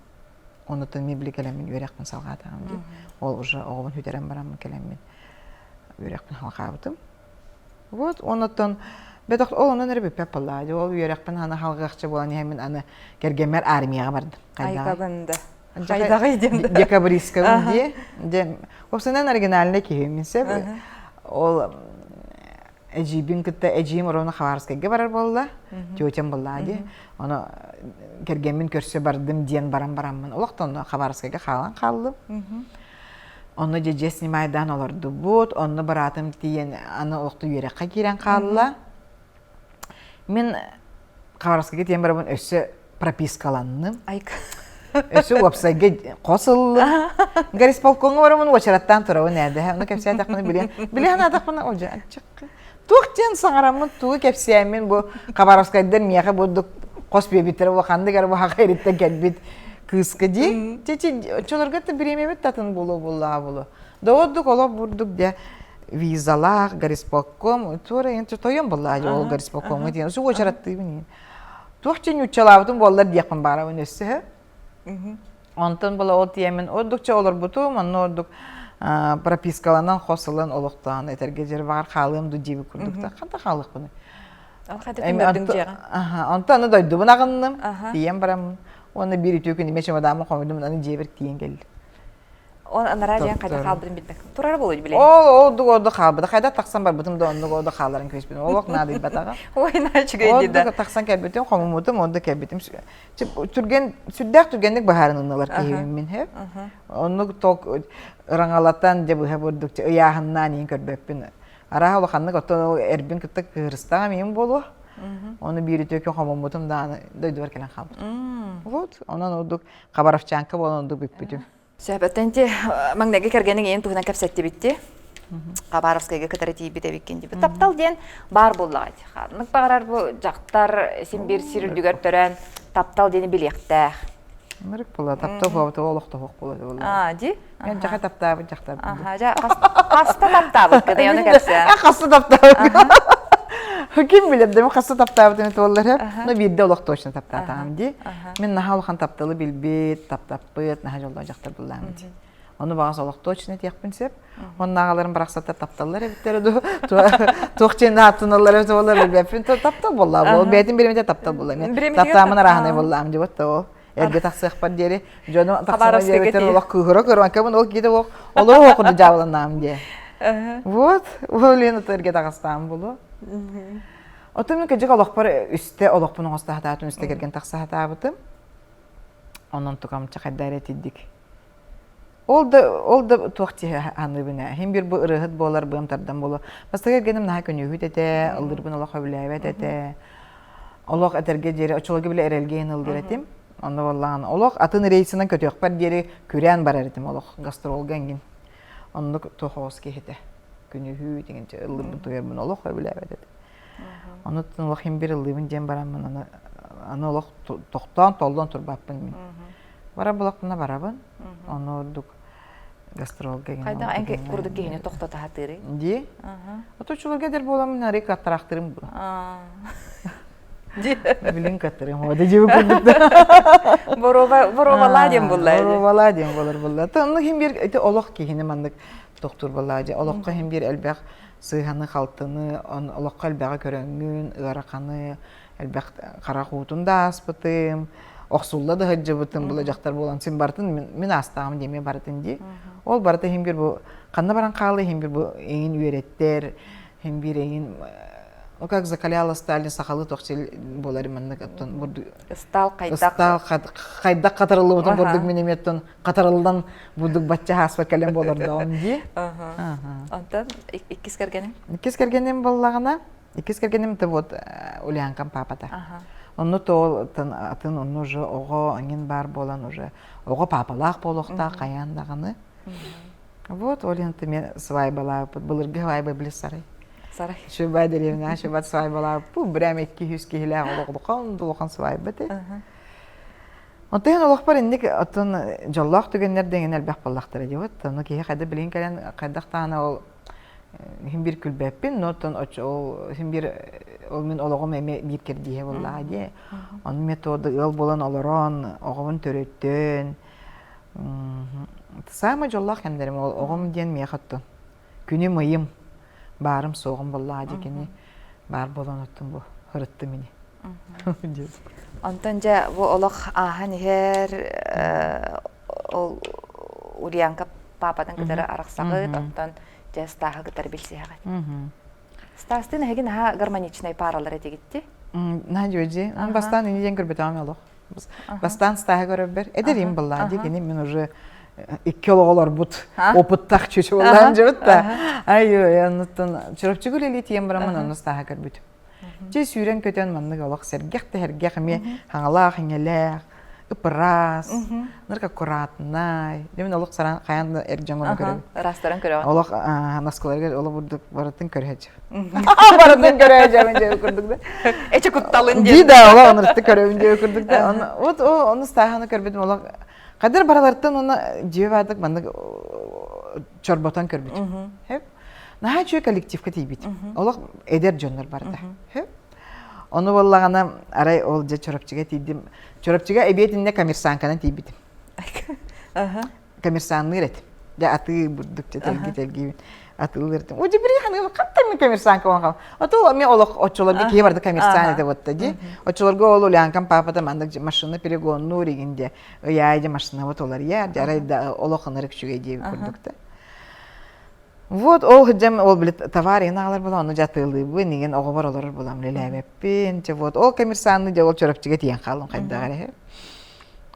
Онутун мин били кэлэммин үөрэхпин салҕаатаҕым дии. Ол уже оҕобун сүтэрэн бараммын кэлэммин үөрэхпин халҕаабытым. Вот, онуттан бэтэх ол онон эрэ бүппэт буоллаҕа дии. Ол үөрэхпин аны халҕыахча буолан иһэммин аны кэргэммэр армияҕа бардым. Айгабын да. Хайдаҕый диэн да. Декабристкабын дии. Дьэ, уопсайынан оригинальный киһи мин сөп. Ол эдьиийбин кытта эдьиийим ровно Хабаровскайга барар буолла, тетям буолла дии. Ону кэргэммин көрсө бардым диэн баран бараммын олохтон Хабаровскайга хаалан хааллым. Онно дьэ дьиэ снимайдаан олордубут, онно быраатым тиийэн аны олохто үөрэххэ киирэн хаалла. Мин Хабаровскайга тиийэн барабын өссө пропискаланным. Өссө уопсайга хос ыллым. Горисполкомҥа бараммын уочараттаан турабын ээдэһэ. Ону кэпсээтэхпинэ билиэн билиэн санаатахпына ол дьэ аччыкка. Туох диэн саҥараммын, тугу кэпсээммин бу Хабаровскайдар миэхэ бурдук хос биэбиттэрэ улаханнык эрэ баһаҕа ириттэн кэлбит кыыска дии. Чичи оччолорго да бириэмэбит татын буолуо буоллаҕа буолуо. Доҕордук олох бурдук дьэ визалаах горисполком туора тойон буоллаа ол горисполкомҥа диэн су уочараттыыбын Туох дьин ньуччалаабытым буоллар диэхпин баарабын өссө. Онтон була ол тиэмин ордукча олорбутум, онно ордук пропискаланан хос ылан олохтоон этэргэ дьэр баҕар хаалыам ду диэбит курдук да ханта хаалыахпыный. Онтон аны дойдубун аҕынным, тиийэн бараммын. Уонна биир үтүө күн эмиэ чемодааммын хомуйдум, аны дьиэбэр тиийэн кэллим. Ол анараа дьиэн хайдах хаалбытын билбэккин. Турара буолуо билэн. Ол ол дугорду хаалбыта. Хайдах тахсан барбытым да оннук орду хааларын күөспүн. Олох наадыйбатаҕа. Ой, наачыгай дии да. тахсан кэлбитим, хомуммутум, онду кэлбитим. Түргэн, сүрдээх түргэнник быһаарынылар киһибин мин. Оннук ток ыраҥалатан дьэ быһа бурдук ыйааһыннаан иин көрбөппүн. Арааһа улаханнык оттон ол эрбин кытта кыырыстаҕым иин буолуо. Ону биир үтүөкүн хомуммутум даҕаны дойдубар кэлэн хаалбытым. Вот, онон ордук Хабаровчанка буолан ордук бүппүтүм. Сөп, ити маҥнайгы кэргэниҥ ийэн туһунан кэпсэттибитти. Хабаровскайга кытары тиийбит эбиккин диэбит. Таптал диэн баар буоллаҕа дии. Ханнык баҕарар бу дьахтар син биир сир үрдүгэр төрөөн таптал диэни билиэхтээх. Ынырык буолла, таптал буолбут олохтоох буолла буолла. Аа, ди? Мен дьаха таптаабыт дьахтар. Аха, дьэ хаста таптаабыккын, ону кэпсээ. Хаста таптаабыт. Ким билэр да хаста таптаабыт эми туоллар. Но биирдэ олох точно таптаатаҕым дии. Мин наһаа улахан тапталы билбит, таптаппыт, наһаа дьоллоох дьахтар буллаам дии. Ону баҕас олох точно этиэхпин сөп. Оннааҕаларым барахсаттар тапталлар эбиттэрэ дуу, туох диэн ааттаналлар эбит буоллар билбэппин. Таптал буоллаа ол бэйэтин биримэтэ таптал буолла. Таптаамын арааһынай буоллаам дии вот ол. Эргэ тахсыахпар диэри дьону тахсана диэбиттэр олох кыыһыра көрөн ол киһи олох олору окуду дьаабыланаам диэ. Вот, ол лен эргэ таҕыстаам булу. Отон мин кыдьык олохпор үстэ олохпун оҥосто сатаатым, үстэ кэргэн тахса сатаабытым. Онон тукам чахайда эрэ тиддик. Ол да ол да туох тиһэ аныыбын ээ. Хин бир бу ырыаһыт буолар быам тардан буолуо. Бастакы кэргэним наһаа көнүүһүт этэ, ыллыырбын олох сөбүлээбэт этэ. Олох этэргэ диэри оччолорго бile эрэлгэ иһин ыллыыр этим. Онно буоллаҕына олох атын рейсынан көтүөхпэр диэри күрээн барар этим олох гастролга эҥин. Оннук туох оҕус киһитэ. Күнүһүү тигин ыллыырбын туйарбын олох сөбүлээбэт этэ. Ону олох хин бир ыллыыбын диэн бараммын аны аны олох тохтоон толлон турбаппын мин. Бара булахпына барабын. Ону ордук гастролга Хайдах эн курдук киһини тохтото сатыырый? Дии. Отучуларга эдэр буоламмын арый каттараахтырым була. Билин каттарым ода дьиби курдук да. Боруоба боруобалаа диэн булла. Боруобалаа диэн болар булла. Онну хим бир ити олох киһини маннык тохтуур буоллаа дьэ. Олоххо хим бир элбэх сыыһаны-халтыны, олоххо элбэҕи көрөҥҥүн, ыараханы, элбэх харах уутун да ааспытым, охсулла да сылдьыбытым, була дьахтар буолан син барытын мин, мин аастаҕым диэмэ барытын дии. Ол барыта иһин бир бу ханна баран хаалла иһин бир бу эҥин үөрэттэр, иһин бир эҥин ну как закаляла Сталин сахалыы тохсил буолар маннык оттон бурдук Ыстаал хайдах ыстаал хайдах хатарыллыбытын курдук мин эмиэ оттон хатарыллан бурдук бачча хааспар кэлэн буолордоҕум дии. Онтон иккис кэргэним? Иккис кэргэним буоллаҕына Иккис кэргэним это вот Ульянкам папата. Онно то атын онно уже оҕо эҥин баар буолан уже оҕо папалаах буолуохтаах хайаан даҕаны. Вот Олен мен свайбалаабыт былыргы свайба били сарай. Сарай. Шуба деревня шуба свайбалаабыт прям 200 киһилээх олох улахан улахан свайба этэ. Онтон олохпор инник оттон дьоллоох түгэннэр дэгин элбэх буоллахтара дии вот ону киһи хайда билин кэлэн хайдах даҕаны ол Син биир күлбэппин, но оттон ол син биир ол мин олоҕум эмиэ биир кэрдииһэ буоллаҕа дии. Ону методы ыал буолан олорон, оҕобун төрөттөн. Саамай дьоллоох кэмнэрим ол оҕом диэн миэхэ оттон күнүм ыйым баарым суоҕум буоллаҕа дии кини баар буолан оттон бу ырыттым ини. Онтон дьэ бу олох ааһан иһэр ол Ульянка паапатын кытары арахсаҕыт, онтон дьэ Стаһы кытары билсиһэҕит. Стастыын эһиги наһаа гармоничнай паралар этигитти. Наһаа дьүөдьи. Бастаан ини диэн көрбөтөҕүм олох. Бастаан Стаһы көрөрбөр эдэрим быллаа дии кини мин уже икки олоҕу олорбут опыттаах чүчү буоллаан дьыбыт да. Ай оннуттан Чурапчыга үлэлии тиийэн бараммын онно Стаһы көрбүтүм. Дьэ сүүрэн-көтөн маннык олох сэргэх да сэргэх эмиэ хаҥалаах-иҥэлээх, ыпыраас, нырк аккуратнай. Дьэ мин олох саран хайаан да эр дьоҥҥо көрөбүн. Ыраастарын көрөҕүн. Олох наскыларыгар олох бурдук барытын көрө Барытын көрө дьэбин дьэби курдук да. Эчи кутталын диэн. Дии да олох онурту көрөбүн дьэби курдук да. Оны вот ону стааһаны көрбүтүм олох Кадыр баралартан оны дьиэ баардык маннык чорботон көрбүтүм. Наһаа үчүгэй коллективка тиийбит. Олох эдэр дьоннор барда. Ону буоллаҕына арай ол дьэ Чурапчыга тиийдим. Чурапчыга эбиэтиннэ коммерсанканан тиийбитим. Коммерсанныыр этим. Дьэ атыы бурдук дьэ тэлги тэлгиибин атыылыыр этим. О дьэ хантан мин коммерсанка буолан Ото мен олох оччолорго киһи барда коммерсан этэ буотта ди. Оччолорго ол Улянкам папата маннык машина перегоннуур игин де ыйаай дьэ машинабыт уларыйар дьэ арай да олох ынырык үчүгэй диэбит курдук да. Вот ол сылдьан ол били товар иһин аҕалар буолан ону дьатыылыыбын игин оҕобор олорор буолан үлэлээбэппин дьэ вот ол коммерсанны дьэ ол Чурапчыга тиийэн хааллым хайдах эрэ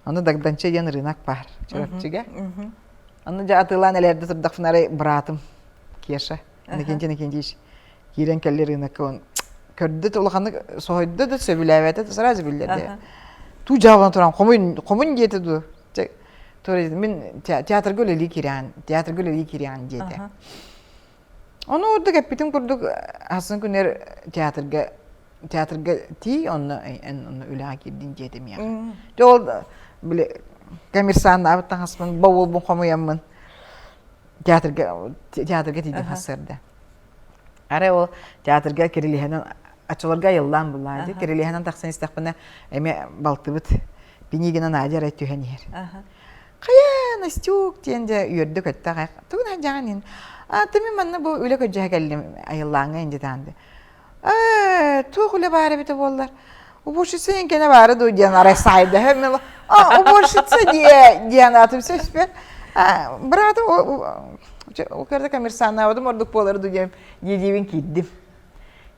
Ону Дагданча диэн рынок баар Чурапчыга. Ону дьэ атыылаан элээрдэ турдахпына арай быраатым Кеша Иннокентий Иннокентьевич киирэн кэлли рынокка он көрдө улаханнык соһуйда да сөбүлээбэтэ сразу биллэрдэ. Туу дьаабылан туран хомуй хомун диэтэ дуу Мин театрга үлэлии кириэн, театрга үлэлии кириэн диэтэ. Ону ордук эппитим курдук хасын күнэр театрга театрга тиий онно эн онно үлэҕэ киирдин диэтэ миэхэ. Дьэ ол били коммерсаннаабыт таҥаспын бауылбун хомуйаммын театрга театрга тиийдим хассыарда. Арай ол театрга кирилиһэнэн оччолорго айыллаан буллаа дии кирилиһэнэн тахсан истэхпинэ эмиэ балтыбыт Пинигина Надя арай түһэн иһэр. Хайа, Настюк диэн дьэ үөрдэ-көттө аҕай. Тугун сылдьаҕын иһин? А, тымы манна бу үлэ көрдьөһө кэллим айыллааҥҥа индитаанды. Ээ, туох үлэ баар эбитэ буоллар? Уборщица кэнэ баара дуу диэн арай саайдаһа мила. А, уборщица диэ диэн атым сөспө. А, братым ол кэрдэ коммерсаннаабытым ордук буолар дуу диэн диэбин киирдим.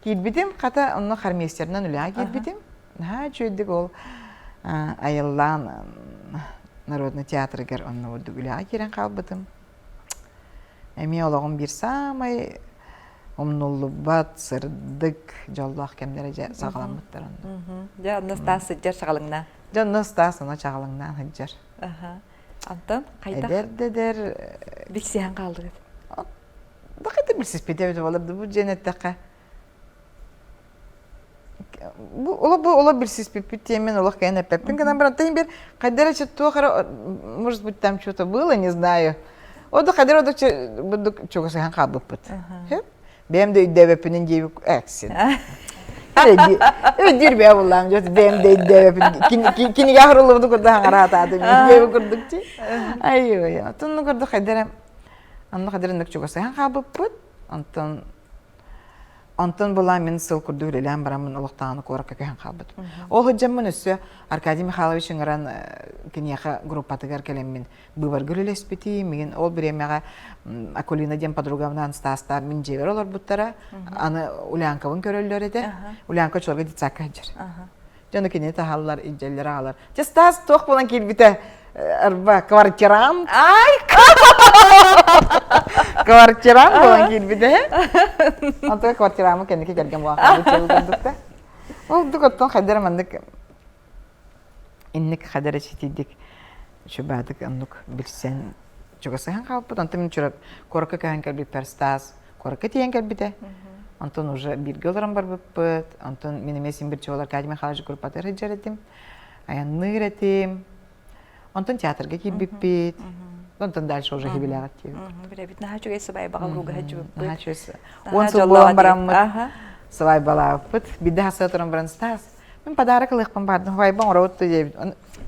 Киирбитим, хата онно хормейстерынан үлэҕэ киирбитим. Наһаа үчүгэйдик ол айыллаан народный театрыгар онно ордук үлэҕэ киирэн хаалбытым. Эмиэ олоҕум биир саамай умнуллубат, сырдык, дьоллоох кэмнэрэ дьэ саҕаламмыттар онно. Дьэ, онно Стас сылдьар чаҕылыҥнаан. Дьэ, онно Стас онно чаҕылыҥнаан сылдьар. Антон, хайдах? Эдэр да эдэр. Билсиһэн хаалдыгыт. Да хайдах билсиспит эбит буолар бу дьиэн эттэххэ бу олох бу олох билсиспиппит диэммин олох кэлэн эппэппин гынан баран тыын бир хайда эрэ туох эрэ может быть там что-то было не знаю оду хайда эрэ бурдук чугасыһан хаалбыппыт бэйэм да өйдөөбөппүнүн диэбит эксин өйдүүр бэйэ буллаам дьэ бэйэм да өйдөөбөппүн кинигэ ахырыллыбыты курдук хаҥараатаатым диэбит курдук ти ай ой отунну курдук хайда эрэ онно хайда эрэ чугасыһан хаалбыппыт онтон Онтон была мин сыл курдук үлэлээн бараммын олохтоону куоракка көһөн хаалбытым. Ол сылдьаммын өссө Аркадий Михайлович ыҥыран киниэхэ группатыгар кэлэммин быыбарга үлэлэспитим. Мин ол бириэмэҕэ Акулина диэн подругабынаан Стастаах мин дьиэбэр олорбуттара. Аны Улянкабын көрөллөр этэ. Улянка оччолорго детсадка сылдьар. Дьону кинини таһаллар, илдьэллэр аҕалар. Дьэ Стас туох буолан киирбитэ арба квартирант. Ай! Квартирант буолан киирбитэ. Онтон квартирамы кэнники кэргэн буолан хаалбыт курдук да. Ол дук оттон хайдара маннык инник хадара ситийдик чубаатык оннук билсэн чугасыһан хаалбыт. Онтон мин чурап куоракка көһөн кэлбиппэр Стас куоракка тиийэн кэлбитэ. Онтон уже бииргэ олорон барбыппыт. Онтон мин эмиэ син бир чуолар Аркадий Михайлович группатыгар сылдьар этим. Айанныыр этим. Онтон театрга киирбиппит. Онтон дальше уже хибилэҕит диэбит. Билэбит наһаа үчүгэй сыбайбаҕа уруга сылдьыбыппыт. Наһаа үчүгэй. 10 сыл буолан бараммыт сыбайбалаабыппыт. Биирдэ хасыа туран баран Стас, мин подарок ылыахпын баардым, сыбайба оҥоробут диэбит.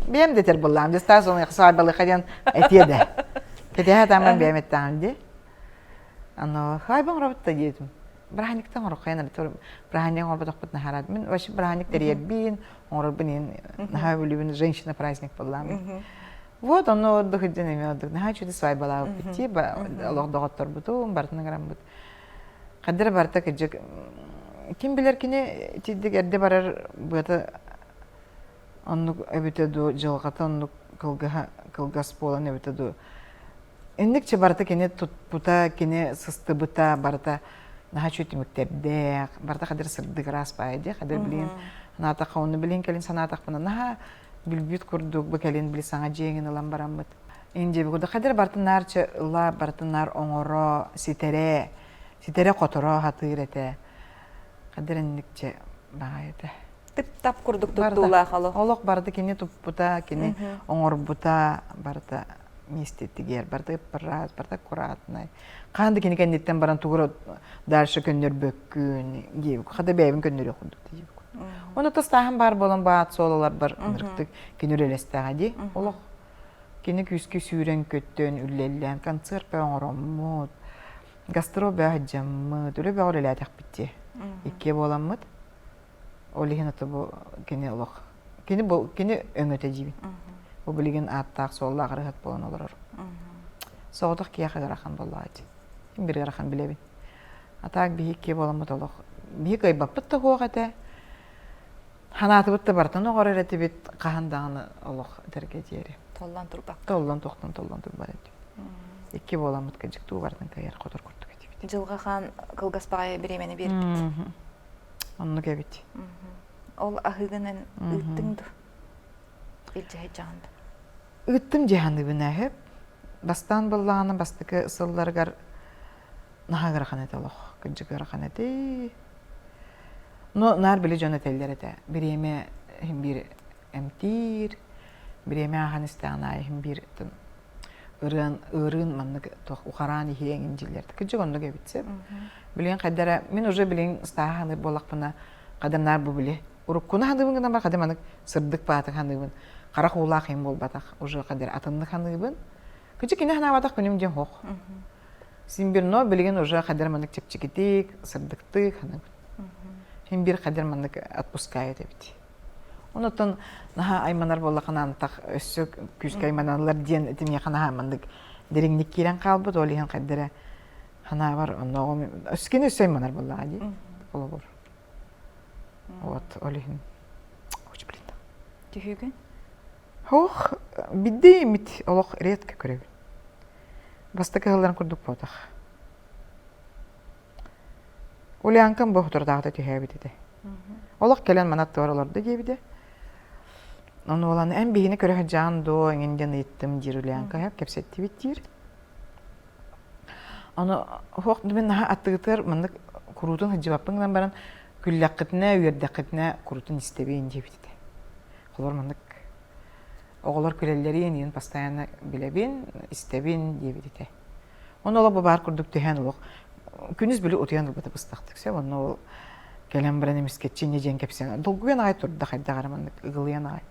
Бэйэм да этэр буоллаҕым дии, Стас ону свадьбалыахха диэн этиэ да. Кэтэһэ сатааммын бэйэм эттэҕим дии. Аны свадьба оҥоробут да диэтим. Бырааһынньыктан оҥороххойон бырааһынньык оҥорботохпут наһаа Мин вообще бырааһынньык тэрийэрбин, оҥорорбун иһин наһаа үлүбүн женщина праздник буоллаҕым. Вот онно ордук илдьэн эмиэ ордук наһаа үчүгэй свадьбалаабыппыт дии, олох доҕотторбутун барытын ыҥыраммыт. Хаддара барыта кырдьык ким билэр кини итирдик эрдэ барар быата оннук эбитэ дуу, дьылҕата оннук кылгаһа кылгас буолан эбитэ дуу. Инникче барыта кини тутпута, кини сыстыбыта барыта наһаа үчүгэй түмүктэрдээх, барыта хадыр сырдык ыраас баайа дии, хадыр билигин санаатахха, ону билигин кэлин санаатахпына наһаа билбит курдук бу кэлин били саҥа дьиэҥин ылан бараммыт. Индия курдук хадыр барытын наар ыла, барытын наар оҥоро, ситэрэ, ситэрэ-хоторо сатыыр этэ. Хадыр инникче баҕай этэ. Тып-тап курдук туттуулаах олох. Олох барыта кини туппута, кини оҥорбута, барыта миэстэтигэр, барыта ыппыраас, барыта аккуратнай. Хаан да кини кэнниттэн баран тугу дальше көннөрбөккүн диэбик. Хата бэйэбин көннөрүөх курдук диэбик. Оны тастааһын баар буолан баат суолаларбар ынырыктык кини үлэлэстэҕэ дии. Олох кини күүскэ сүүрэн көттөн үллэллээн концерт бөҕө оҥороммут, гастрол бөҕө сылдьаммыт, үлэ бөҕө үлэлээтэхпит дии. Иккиэ буоламмыт. Ол иһин ото бу кини олох кини бу кини өҥөтө диибин. Бу билигин ааттаах-суоллаах ырыһыт буолан олорор. Соҕотох киһиэхэ ыарахан буоллаҕа дии. Биир ыарахан билэбин. А так биһи иккиэ буоламмыт олох биһи кыайбаппыт да суох этэ. Ханаатыбыт да барытын оҕорор этибит хаһан даҕаны олох этэргэ диэри. Толлон турбак. Толлон тохтон толлон турбат этибит. Икки буоламмыт кыдьык туу барытын кыайар хотор курдук этибит. Дьылҕа хаан кылгас баҕайы бириэмэни биэрбит. Оннук эбит. Ол аһыыгын эн ыыттыҥ дуо? Илдьэ сылдьаҕын дуо? Ыыттым дии саныыбын ээ. Бастаан буоллаҕына бастакы сылларыгар наһаа ыарахан этэ олох. Кырдьык ыарахан этэ. Но наар били дьон этэллэр этэ. Бириэмэ иһин биир эмтиир, бириэмэ ааһан истэҕин аайы иһин биир ырыан ыарыын маннык туох ухараан иһиэҥин дииллэр. Кырдьык оннук эбит сөп. Билигин хайда эрэ мин уже билигин ыстааһа саныыр буоллахпына хадам наар бу били уруккуну саныыбын гынан баран хадам маннык сырдык баатык саныыбын харах уулаах иһин буолбатах уже хадыр атыннык саныыбын кырдьык кини санаабатах күнүм диэн суох син бир но билигин уже хадыр маннык чэпчэкитик сырдыктык саныыбын син бир хадыр маннык отпускает эбит Онуттан наһаа айманар буоллахына антах өссө күүскэ айманаллар диэн ити миэхэ наһаа маннык дириҥник киирэн хаалбыт ол иһин хайда эрэ ханаабар оннооҕум өскини өссө айманар буоллаҕа дии холобур вот ол иһин очень блин Түһүүгүн? Ох, бидде имит олох редко көрөбүн. Бастакы ыһылларын курдук буотах. Улянкам бу соторутааҕыта түһээбит этэ. Олох кэлэн манат туора олордо диэбитэ. Ону уолан эн биһини көрө сылдьаҕын дуо эҥин диэн ыйыттым диир Улянка сөп кэпсэттибит диир. Ону суох мин наһаа аттыгытыгар маннык куруутун сылдьыбаппын гынан баран күллэххитинэ, үөрдэххитинэ куруутун истэбин диэбит этэ. Холобур маннык оҕолор күлэллэрин иин постоянно билэбин, истэбин диэбит этэ. Онно олох бу баар курдук түһээн олох күнүс били утуйан ылбыта быстахтык сөп онно ол кэлэн баран эмискэччи инньэ диэн кэпсээн долгуйан аҕай турда хайдах эрэ маннык ыгылыйан аҕай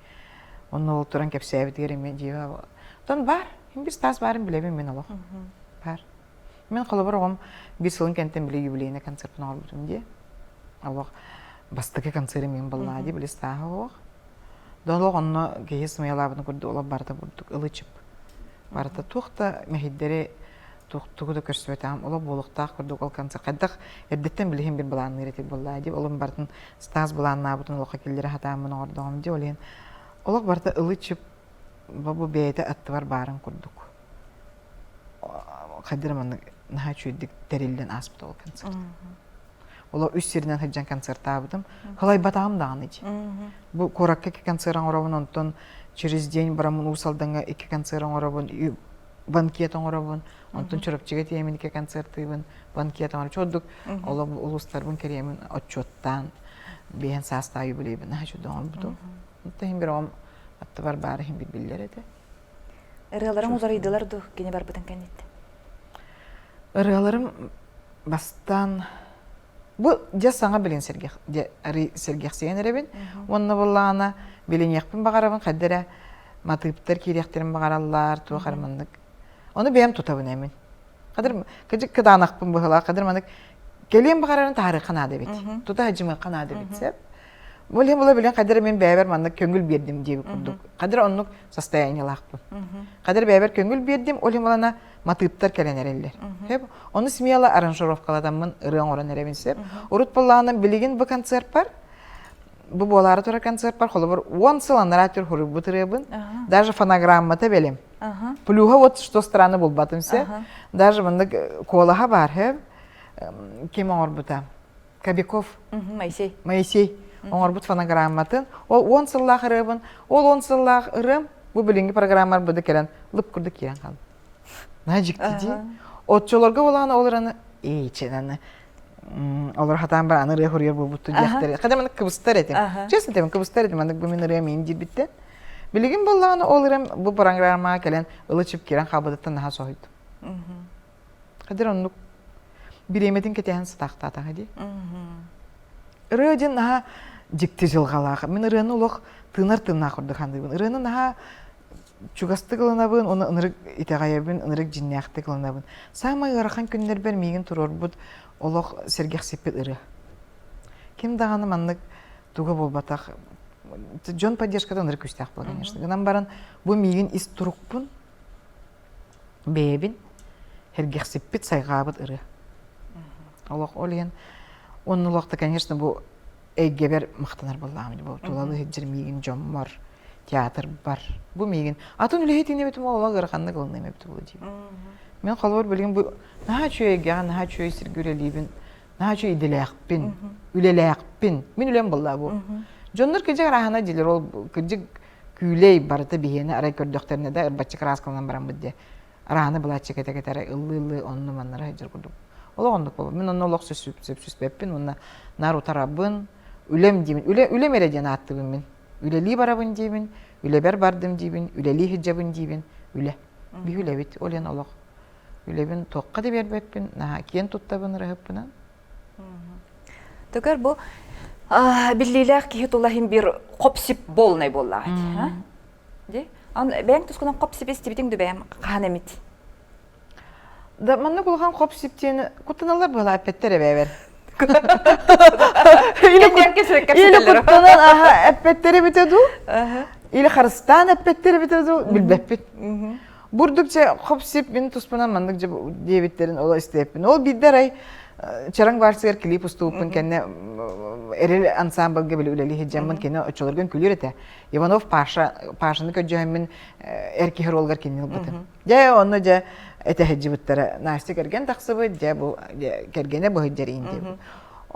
онно ол туран кэпсээбитигэр эмиэ дьиэбэ оттон баар биир таас баарын билэбин мин олох баар мин холобур оҕом биир сылын кэнтэн били юбилейный концертын оҥорбутум дии олох бастакы концерым мин буоллаҕа дии били стааһа оһох да олох онно киһи сымыйалаабытын курдук олох барыта курдук ылы-чып Барыта туох да мэһэйдэри тугу да көрсүбэтэҕим олох буолуохтаах курдук ол концерт хайдах эрдэттэн билиһин бир былаанныыр этик буоллаа дии олум барытын Стас былааннаабытын олоххо киллэрэ сатааммын оҥордоҕум дии ол иһин олох барыта ылы-чып бу бэйэтэ аттыбар баарын курдук хайдах маннык наһаа үчүгэйдик тэриллэн ааспыт ол концерт Олор үс сиринэн сылдьан концертаабытым. Халайбатаҕым даҕаны дии. Бу куоракка икки концерт оҥоробун, онтон через день бараммын Уус Алдаҥҥа икки концерт оҥоробун, банкет оҥоробун, онтон Чурапчыга тиийэммин икки концертыыбын, банкет оҥоробун. Чордук олох улуустарбын кэриэмин отчуоттаан биэһэн саастаах юбилейбин наһаа үчүгэй оҥорбутум. Онтон иһин бир оҕом аттыбар баар иһин биллэр этэ. Ырыаларым уларыйдылар дуу кини барбытын кэнниттэн? Ырыаларым бастаан бу дьэ саҥа билин сэргэх дьэ арый сэргэхсийэн эрэбин уонна буоллаҕына билиниэхпин баҕарабын хайда эрэ. Матыыптар киириэхтэрин баҕараллар, туох эрэ маннык. Ону бэйэм тутабын эмин. Хадыр кыдьык кытаанахпын быһыылаах, хадыр маннык кэлиэн баҕарарын таһаарыахха наада эбит. Тута садьымыахха наада эбит сөп. Бу илин була билэн хадыр мин бэйэбэр маннык көҥүл биэрдим диэбит курдук. Хадыр оннук состояниелаахпын. Хадыр бэйэбэр көҥүл биэрдим, ол иһин булана матыыптар кэлэн эрэллэр. Сөп. Ону смело аранжировкалатаммын ырыа оҥорон эрэбин сөп. Урут буоллаҕына билигин бу концертпар бу буолаары турар концертпар холобур 10 сыл анараа түр хоруйбут ырыабын даже фонограммата бэлэм. Плюһа вот что странно булбатым все. Даже маннык куолаһа баар хөп. Ким оҥорбута? Кобяков. Моисей. Моисей оҥорбут фонограмматын. Ол 10 сыллаах ырыабын, ол 10 сыллаах ырыам бу билиҥҥи программар быды кэлэн лып курдук киирэн хаалла. Наһаа дьикти дии. Оччолорго буолаҕына ол ыраны аны олор хатаан бар аны ырыа хуруйар буолбутту диэхтэр. Хада маннык кыбыстар этим. Честно этим, кыбыстар этим, маннык бу мин ырыам иин диирбиттэн. Билигин буоллаҕына ол ырыам бу программаҕа кэлэн ылы-чып киирэн хаалбытыттан наһаа соһуйдум. Хадыр оннук бириэмэтин кэтэһэн сытаахтаатаҕа дии. Ырыа диэн наһаа дьикти дьылҕалаах. Мин ырыаны олох тыынар тыыннаах курдук саныыбын. Ырыаны наһаа чугастык ылынабын, уонна ынырык итэҕэйэбин, ынырык дьиннээхтик ылынабын. Саамай ыарахан күннэрбэр миигин туруорбут олох сэргэхсиппит ырыа. Ким даҕаны маннык туга буолбатах дьон поддержката ынырык күүстээх буолар, конечно. Гынан баран бу миигин ис турукпун бэйэбин сэргэхсиппит, сайҕаабыт ырыа. Олох ол иһин уонна олохто, конечно, бу эйгэбэр махтанар буоллаҕым бу тулалыы сылдьар миигин дьоммор, театрбар. Бу миигин атын үлэһит инэбитим ол ыараханнык ылыныам эбит буолуо диибин. Мин холобур билигин бу наһаа үчүгэй эйгэҕэ, наһаа үчүгэй сиргэ үлэлиибин, наһаа үчүгэй идэлээхпин, үлэлээхпин. Мин үлэм буолла бу. Дьоннор кырдьык арааһына диилэр, ол кырдьык күүлэй барыта биһиэнэ арай көрдөхтөрүнэ да ырбаччы кырааскаланан бараммыт диэ арааны былааччы кэтэ кэтэрэ ыллыы-ыллыы онну маннара сылдьар курдук олох оннук буолар мин онно олох сөпсүспэппин уонна наар утарабын үлэм диибин үлэ үлэм эрэ диэн ааттыыбын мин үлэлии барабын диибин үлэбэр бардым диибин үлэлии сылдьабын диибин үлэ биһи үлэбит ол иһин олох үлэбин туохха да биэрбэппин наһаа киэн туттабын ырыһыппынан Төгөр бу биллиилээх киһи тула иһин бир хоп-сип болнай буоллаҕа дии. Ди? Бэйэҥ тускунан хоп-сип истибитиҥ ду бэйэм хаһан эмит? Да маннык улахан хоп-сип диэн куттаналлар буолаа эппэттэр эбээбэр. Или куттанан аха эппэттэр эбитэ дуу? Или харыстаан эппэттэр эбитэ дуу? Билбэппит. Бурдук чэ хоп-сип мин туспунан маннык диэбиттэрин ол истиэппин. Ол биирдэ арай Чараҥ вальсыгар клип устубуппун кэннэ Эрэл ансамблга били үлэлии сылдьаммын кини оччолорго үҥкүүлүүр этэ. Иванов Паша Пашаны көрдьөһөммүн эр киһи ролугар кинини ылбытым. Дьэ онно дьэ этэ сылдьыбыттара. Настя кэргэн тахсыбыт, дьэ бу кэргэнэ быһыдьар иин диэбит.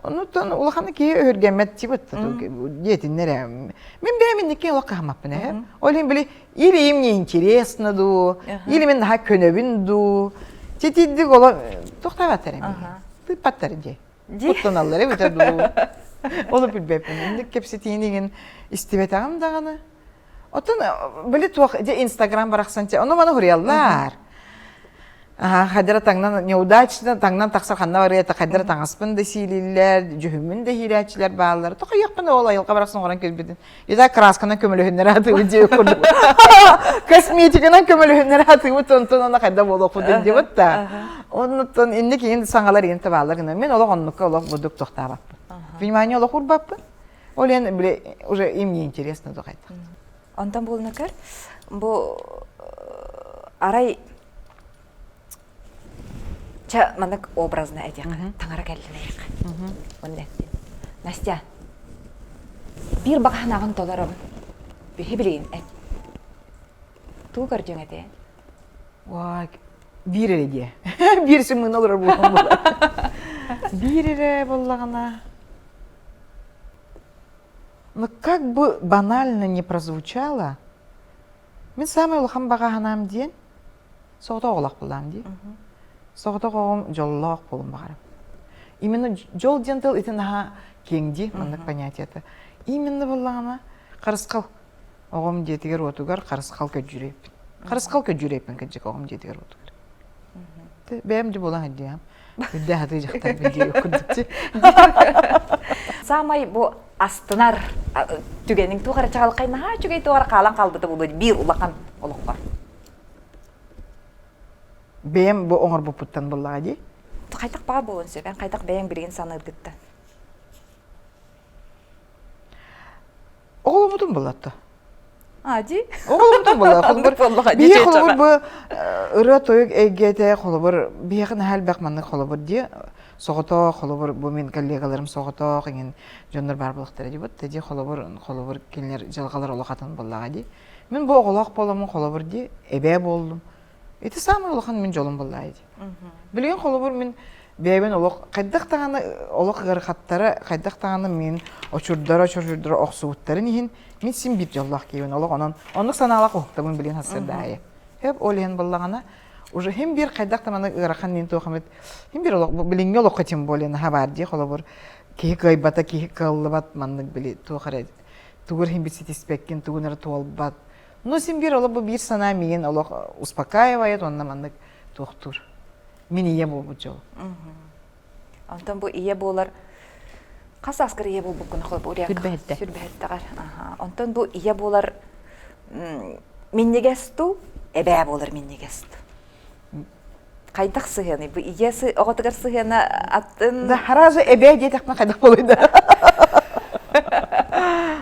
Онуттан улахан киһи өһүргэммэт тибыт диэтиннэр ээ. Мин бэйэм инникки олох кыһаммаппын ээ. Ол иһин били Или им не интересно дуу, или мин наһаа көнөбүн дуу. Титиддик оло тохтаабаттар эми. Тыыппаттар дии. Куттаналлар эбитэ дуу. Олу билбэппин. Инник кэпсэтиини истибэтэҕим даҕаны. Оттон били туох дьэ Инстаграм барахсан ону маны хуруйаллар. Хайдара таҥнан неудачно таҥнан тахсар ханна барыата хайдара таҥаспын да сиилииллэр, дьүһүммүн да иһиирээччилэр бааллар. Тохойуохпун ол айылҕа барахсан оҥорон кэлбитин. Итак красканан көмөлөһүннэрэ атыыбыт диэбит курдук. Косметиканан көмөлөһүннэрэ атыыбыт онтон она хайда буолуохпут диэбит да. Оннуттан инник иин саҥалар иин табаалар гына. Мин олох оннукка олох бурдук тохтаабаппын. Внимание олох урбаппын. Ол иһин били уже им не интересно тухайдах. Онтон буолунакар бу арай ча маннык образно этиэххэ таҥара кэллин эйиэхэ уонна эттин Настя биир баҕаһынаҕын толоробун биһи билигин эт тугу көрдүөҥ этэ Уай, биир эрэ диэ. Биир сымыына олорор буолан буолар. Биир эрэ буоллаҕына Ну, как бы банально не прозвучало, мин саамай улахан баҕаһынаам диэн соҕотох оҕолоох буоллаҕым дии. Соҕотох оҕом дьоллоох буолуон баҕарам. Именно дьол диэн тыл ити наһаа киэҥ дии, маннык понятиета. Именно буоллаҕына харысхал оҕом дьиэтигэр-уотугар харысхал көрдьүүрээппин. Харысхал көрдьүүрээппин кырдьык оҕом дьиэтигэр-уотугар. Бэйэм дьэ буолан сылдьыам. Үрдээх атыы дьахтар билии курдук. Саамай бу астынар түгэниҥ туох эрэ чаҕылхай наһаа үчүгэй туох эрэ хаалан хаалбыта буолуо биир улахан олоххор. Бэйэм бу оҥорбуппуттан буллаҕа дии. Хайдах баҕа буолуон сөп, эн хайдах бэйэҥ билигин саныыргыттан? Оҕоломмутум булатта. А, дии? Оҕоломмутум була. Холобур, биһи холобур бу ырыа-тойук эйгэтэ холобур биһиэхэ наһаа элбэх маннык холобур дии. Соҕотох холобур бу мин коллегаларым соҕотох иҥин дьоннор баар буолуохтара дии. Вот дии холобур холобур кинилэр дьылҕалар олох атын буоллаҕа дии. Мин бу оҕолоох буоламмын холобур дии эбээ буоллум. Ити саамай улахан мин дьолум буоллаа дии. Билигин холобур мин бэйэбин олох хайдах даҕаны олох ыарахаттара хайдах даҕаны мин очурдара очурдара охсубуттарын иһин мин син биир дьоллоох киһибин олох онон оннук санаалаах уһуктабын билигин сарсыарда аайы. Хөп ол иһин буоллаҕына уже хим биир хайдах даҕаны ыарахан мин туох эмит хим биир олох билиҥҥи олоххо тем более наһаа баар дии холобур киһи кыайбата киһи кыаллыбат маннык били туох эрэ тугу эрэ ситиспэккин тугун эрэ туолбат Ну, син биир олох бу биир санаа миигин олох успокаивает уонна маннык туохтуур. Мин ийэ буолбут дьол. Онтон бу ийэ буолар хас сааскар ийэ буолбуккун холобур Сүрбэһэтте. Сүрбэһэттэҕэр. Онтон бу ийэ буолар минньигэс туу, эбээ буолар минньигэс туу. Хайдах сыһыаный? Бу ийэ оҕотугар сыһыана атын... Да, сразу эбээ диэтэхпин хайдах буолуй да.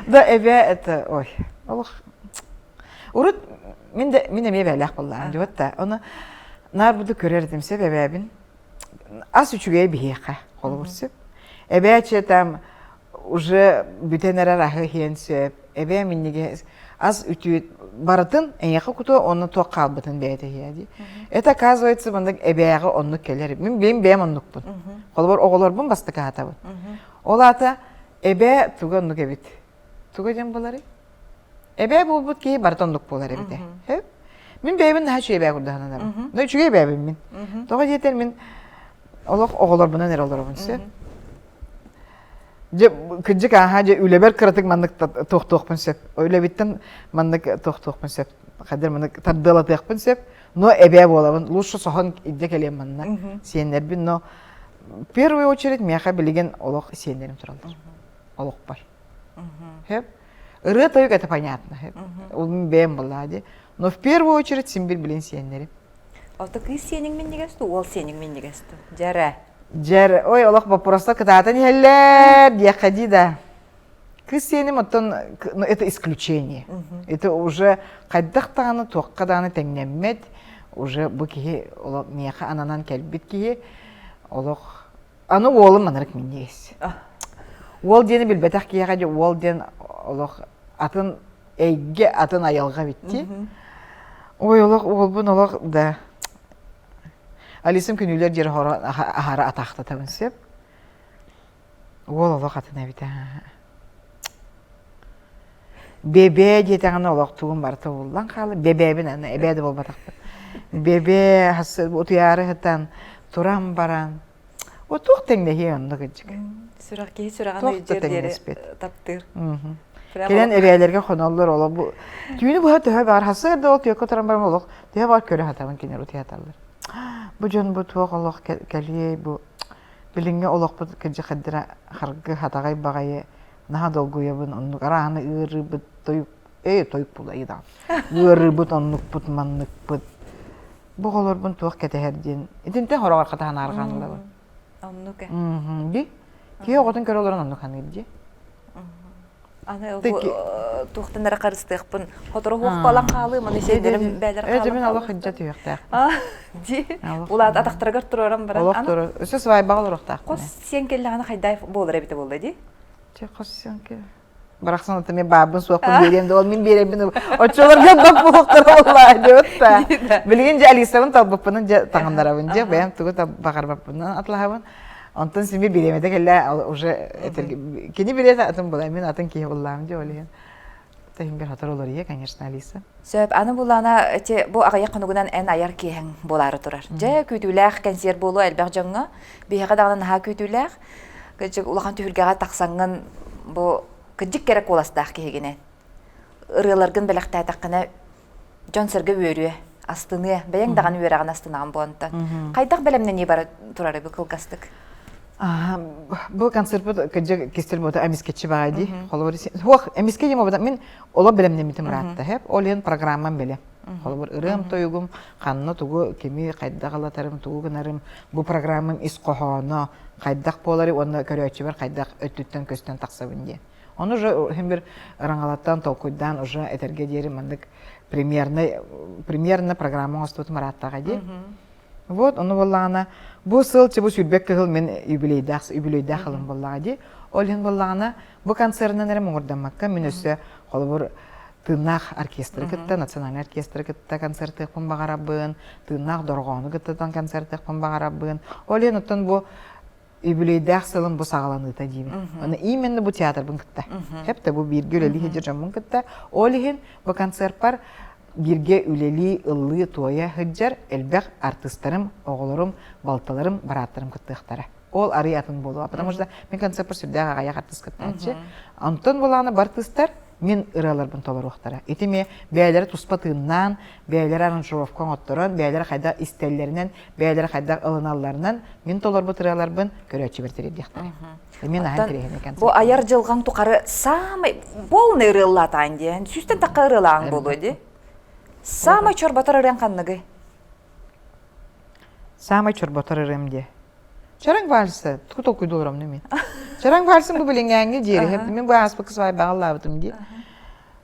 Да, эбээ это, ой, олох. Урут мин да мин эмиэ эбээлээх буоллаҕым дьуот да. Ону наар буду көрөр этим сөп эбээбин. Ас үчүгэй биһиэхэ холобур сөп. Эбээ там уже бүтэн эрэр аһы иһиэн сөп. Эбээ минньигэс ас үтүө барытын эйиэхэ кутуо онно туох хаалбытын бэйэтэ иһиэ дии. Это оказывается маннык эбээҕи оннук кэлэр. Мин бэйэм бэйэм оннукпун. Холобур оҕолорбун бастакы аһатабын. Ол аата эбээ туга оннук эбит. Туга диэн буоларый? Эбээ буолбут киһи барыта оннук буолар эбитэ. Сөп? Мин бэйэбин наһаа үчүгэй эбээ курдук сананабын. Но үчүгэй эбээбин мин. Тоҕо диэтэр мин олох оҕолорбунан эрэ олоробун сөп. Дьэ, кырдьык ааһа дьэ үлэбэр кыратык маннык туохтуохпун сөп. Үлэбиттэн маннык туохтуохпун сөп. Хадыр маннык тардыалатыахпын сөп. Но эбээ буолабын. Лучше соһон илдьэ кэлиэм манна. Сиэннэрбин, но в первую очередь миэхэ билигин олох сиэннэрим тураллар. Олохпор. Сөп. Ырыа-тойук это понятно. Ол мин бэйэм буоллаа дии. Но в первую очередь син бир билин сиэннэрим. Ото кыыс сиэниҥ минньигэс дуу, уол сиэниҥ минньигэс дуу? Дьэрэ. Дьэр, ой, олох боппуруостар кытаатан иһэллэр диэххэ дии да. Кыыс сиэним оттон ну, это исключение. Это уже хайдах даҕаны туохха даҕаны тэҥнэммэт уже бу киһи олох миэхэ ананан кэлбит киһи олох аны уолум манарык минньигэс. Уол диэни билбэтэх киһиэхэ дьэ уол диэн олох атын эйгэ атын айылҕа эбит Ой, олох уолбун олох да Алисым күнүүлэр диэри аһара атаахтатабын сөп. Уол олох атын эбит Бэбээ диэтэҕинэ олох тугум барыта ууллан хаалар. Бэбээбин аны эбээ да буолбатахпын. Бэбээ утуйаары сытан туран баран О туох тэҥнэһиэ оннук кырдьык. Сүрэх киһи сүрэҕин өйдүөр диэри таптыыр. Кэлэн эбээлэргэ хоноллор олох бу түүнү быһа төһө баар хасыар да ол түөккэ туран баран олох төһө баар көрө сатабын кинилэр утуйаталлар. Бу дьон бу туох олох кэлиэй бу билиҥҥи олохпут кырдьык хардыра харгы хатаҕай баҕайы наһаа долгуйабын оннук арааһына ыарыыбыт тойук ээ тойук була да ыарыыбыт оннукпут манныкпыт бу оҕолорбун туох кэтэһэр диэн итинтэн хороҕор хатаһан арҕаан ылабын оннук э ди киһи оҕотун көрө олорон оннук саныыр дии аны туохтан эрэ харыстыахпын хотору хуох буолан хаалыы маны сиэдэрим бээлэр хаалан мин олох илдьэ түһүөхтээх ди улаат атахтарыгар туруоран баран олох турар өссө свайбаҕа олоруохтаах хос сиэн кэллэҕинэ хайдай буолар эбитэ буолла дии хос сиэн барахсан ата мен баабын суохпун биэриэм да ол мин биэрэрбин оччолорго бап буолуохтара буоллаа диэбит да билигин дьэ Алисабын талбыппынан дьэ таҥыннарабын дьэ бэйэм тугу баҕарбаппынан атлаһабын онтон сими бириэмэтэ кэллэ уже кини билиэтэ атын буолаа мин атын киһи буллаам дьэ ол иһин тэһингер хотор олория конечно Алиса Сөп, аны булана эти бу аҕыйах хонугунан эн айар киэһэҥ буолаары турар. Дьэ, күүтүүлээх кэнсиэр буолуо элбэх дьоҥҥо. Биһиэхэ даҕаны наһаа күүтүүлээх. Кырдьык улахан түһүлгэҕэ тахсаҥҥын бу кырдьык кэрэ куоластаах киһигинэн ырыаларгын бэлэхтээтэххинэ дьон-сэргэ үөрүө. астыныа, бэйэҥ даҕаны үөрэҕин астынаҕын бу онтон. Хайдах бэлэмнэнии бара турары бу кылгастык? Бу концертпыт кыдьык кистел буота эмискеччи баҕай дии. Холобур, суох, эмискэ диэн буолбатах. Мин олох бэлэмнэммитим ыраатта. Хэп, ол иһин программам бэлэм. Холобур, ырыам тойугум, ханна тугу, кими хайдах ылатарым, тугу гынарым, бу программам ис хоһооно хайдах буолары уонна көрөөччүбэр хайдах өттүттэн көстөн тахсабын диэн. Ону уже иһин бир ыраҥалаттан толкуйдаан уже этэргэ диэри маннык примерный примерно программа оҥостубутум ырааттаҕа дии. Вот, ону буоллаҕына, бу сыл бу сүүрбэк кыһыл мин юбилейдаах юбилейдаах ылым буоллаҕа дии. Ол иһин буоллаҕына, бу концерынан эрэ муҥурдаммакка мин өссө холобур тыыннаах оркестры кытта, национальный оркестры кытта концертыахпын баҕарабын, тыыннаах дорҕоону кытта концертыахпын баҕарабын. Ол иһин оттон бу юбилейдаах сылым бу саҕаланыыта диибин. Аны именно бу театрбын кытта. Хэп да бу бииргэ үлэлии сылдьар дьоммун кытта. Ол иһин бу концертпар бииргэ үлэлии, ыллыы, туойа сылдьар элбэх артыыстарым, оҕолорум, балталарым, барааттарым кыттыахтара. Ол арый атын буолуо. Потому что мин концертпар сүрдээх аҕыйах артыыс кыттааччы. Онтон булааны бар артыыстар мин ырыаларбын толоруохтара. Ити эмиэ бэйэлэрэ туспа тыыннаан, бэйэлэрэ аранжировка оҥотторон, бэйэлэрэ хайдах истэллэринэн, бэйэлэрэ хайдах ылыналларынан мин толорбут ырыаларбын көрөөччүбэр тириэрдиэхтэрэ. Мин аһан тириэһинэ концерт. Бу айар дьылҕаҥ тухары самый полный ырыаллаатаан диэн, сүүстэн тахха ырыалааҥ буолуо дии. Самый чорботор ырыаҥ ханныгый? Самый чорботор ырыам дии. Чараҥ вальсы, тугу толкуйдууларым мин. Чараҥ вальсын бу билиҥҥээҥҥи диэри, мин бу ааспыкка свадьбаҕа ыллаабытым дии.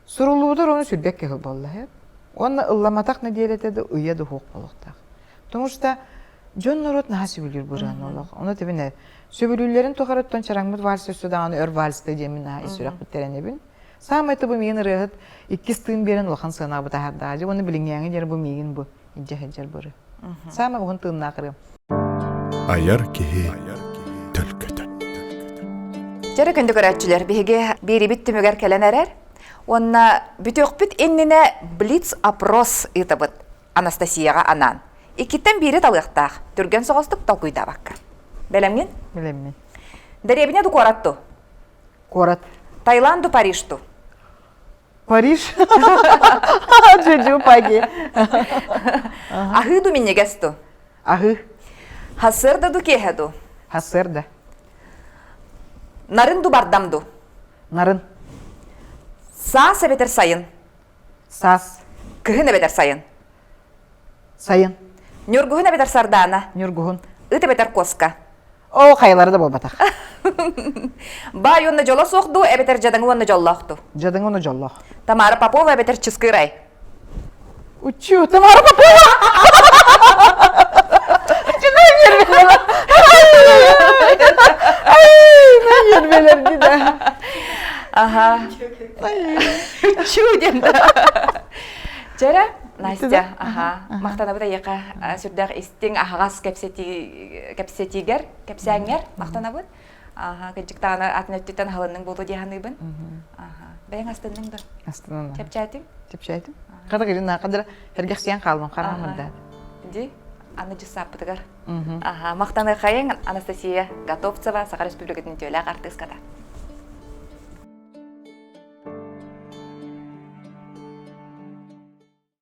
Суруллубутар ону сүрбэк киһи буолла. Уонна ылламатах нэдиэлэтэ да ыйа да суох буолуохтаах. Потому что дьон норуот наһаа сөбүлүүр бырыан олох. Ону тибинэ сөбүлүүллэрин тухарыттан чараҥмыт вальс өссө даҕаны өр вальста диэммин наһаа ис сүрэхпиттэрэнэбин. Саамай бу миигин ырыаһыт иккис тыын биэрэн улахан сыанаҕа бытаһардаҕа дьэ уонна билиҥҥээҥи диэри бу миигин бу илдьэ сылдьар быры. Саамай уһун тыыннаах ырыам. Айар киһи төлкөтө. Дьэрэ күндү көрөөччүлэр, биһиги биэрибит түмүгэр кэлэн эрэр. Уонна бүтүөхпүт иннинэ блиц-опрос ыытабыт Анастасияҕа анаан. Иккиттэн биири талыахтаах, түргэн соҕустук толкуйдаабакка. Бэлэмҥин? Бэлэммин. Дэриэбинэ ду куорат ду? Куорат. Таиланд ду Париж ду? Париж. Джуджу паги. Аһыы ду минньигэс ду? Аһыы. Хасыарда ду киэһэ ду? Хасыарда. Нарын ду бардам ду? Нарын. Саас эбэтэр сайын? Саас. Кыһын эбэтэр сайын? Сайын. Ньургуһун эбэтэр сардаана? Ньургуһун. Ыт эбэтэр куоска? Оо, хайалара да буолбатах. Баай уонна дьоло суох дуу, эбэтэр дьадаҥы уонна дьоллоох дуу? Дьадаҥы уонна дьоллоох. Тамара Попова эбэтэр Чыскыырай? Учу, Тамара Попова! Нервелерди да. Ага. Чу диэн да. Чэрэ, Настя, аха, махтанабыт эйиэхэ сүрдээх истиҥ аһаҕас кэпсэтиигэр, кэпсээҥҥэр махтанабыт. Аха, кырдьыктаҕына атын өттүттэн аһылынныҥ буолуо дии саныыбын. Аха, бэйэҥ астынныҥ да? Астынным. Чэпчээтиҥ? Чэпчээтим. Хата кырдьык хадара сэргэхсийэн хааллым хараамырдаат. Ди, аны дьыссааппытыгар. Аха, махтаныахайыҥ Анастасия Готовцева, Саха Республикатын үтүөлээх артыыската.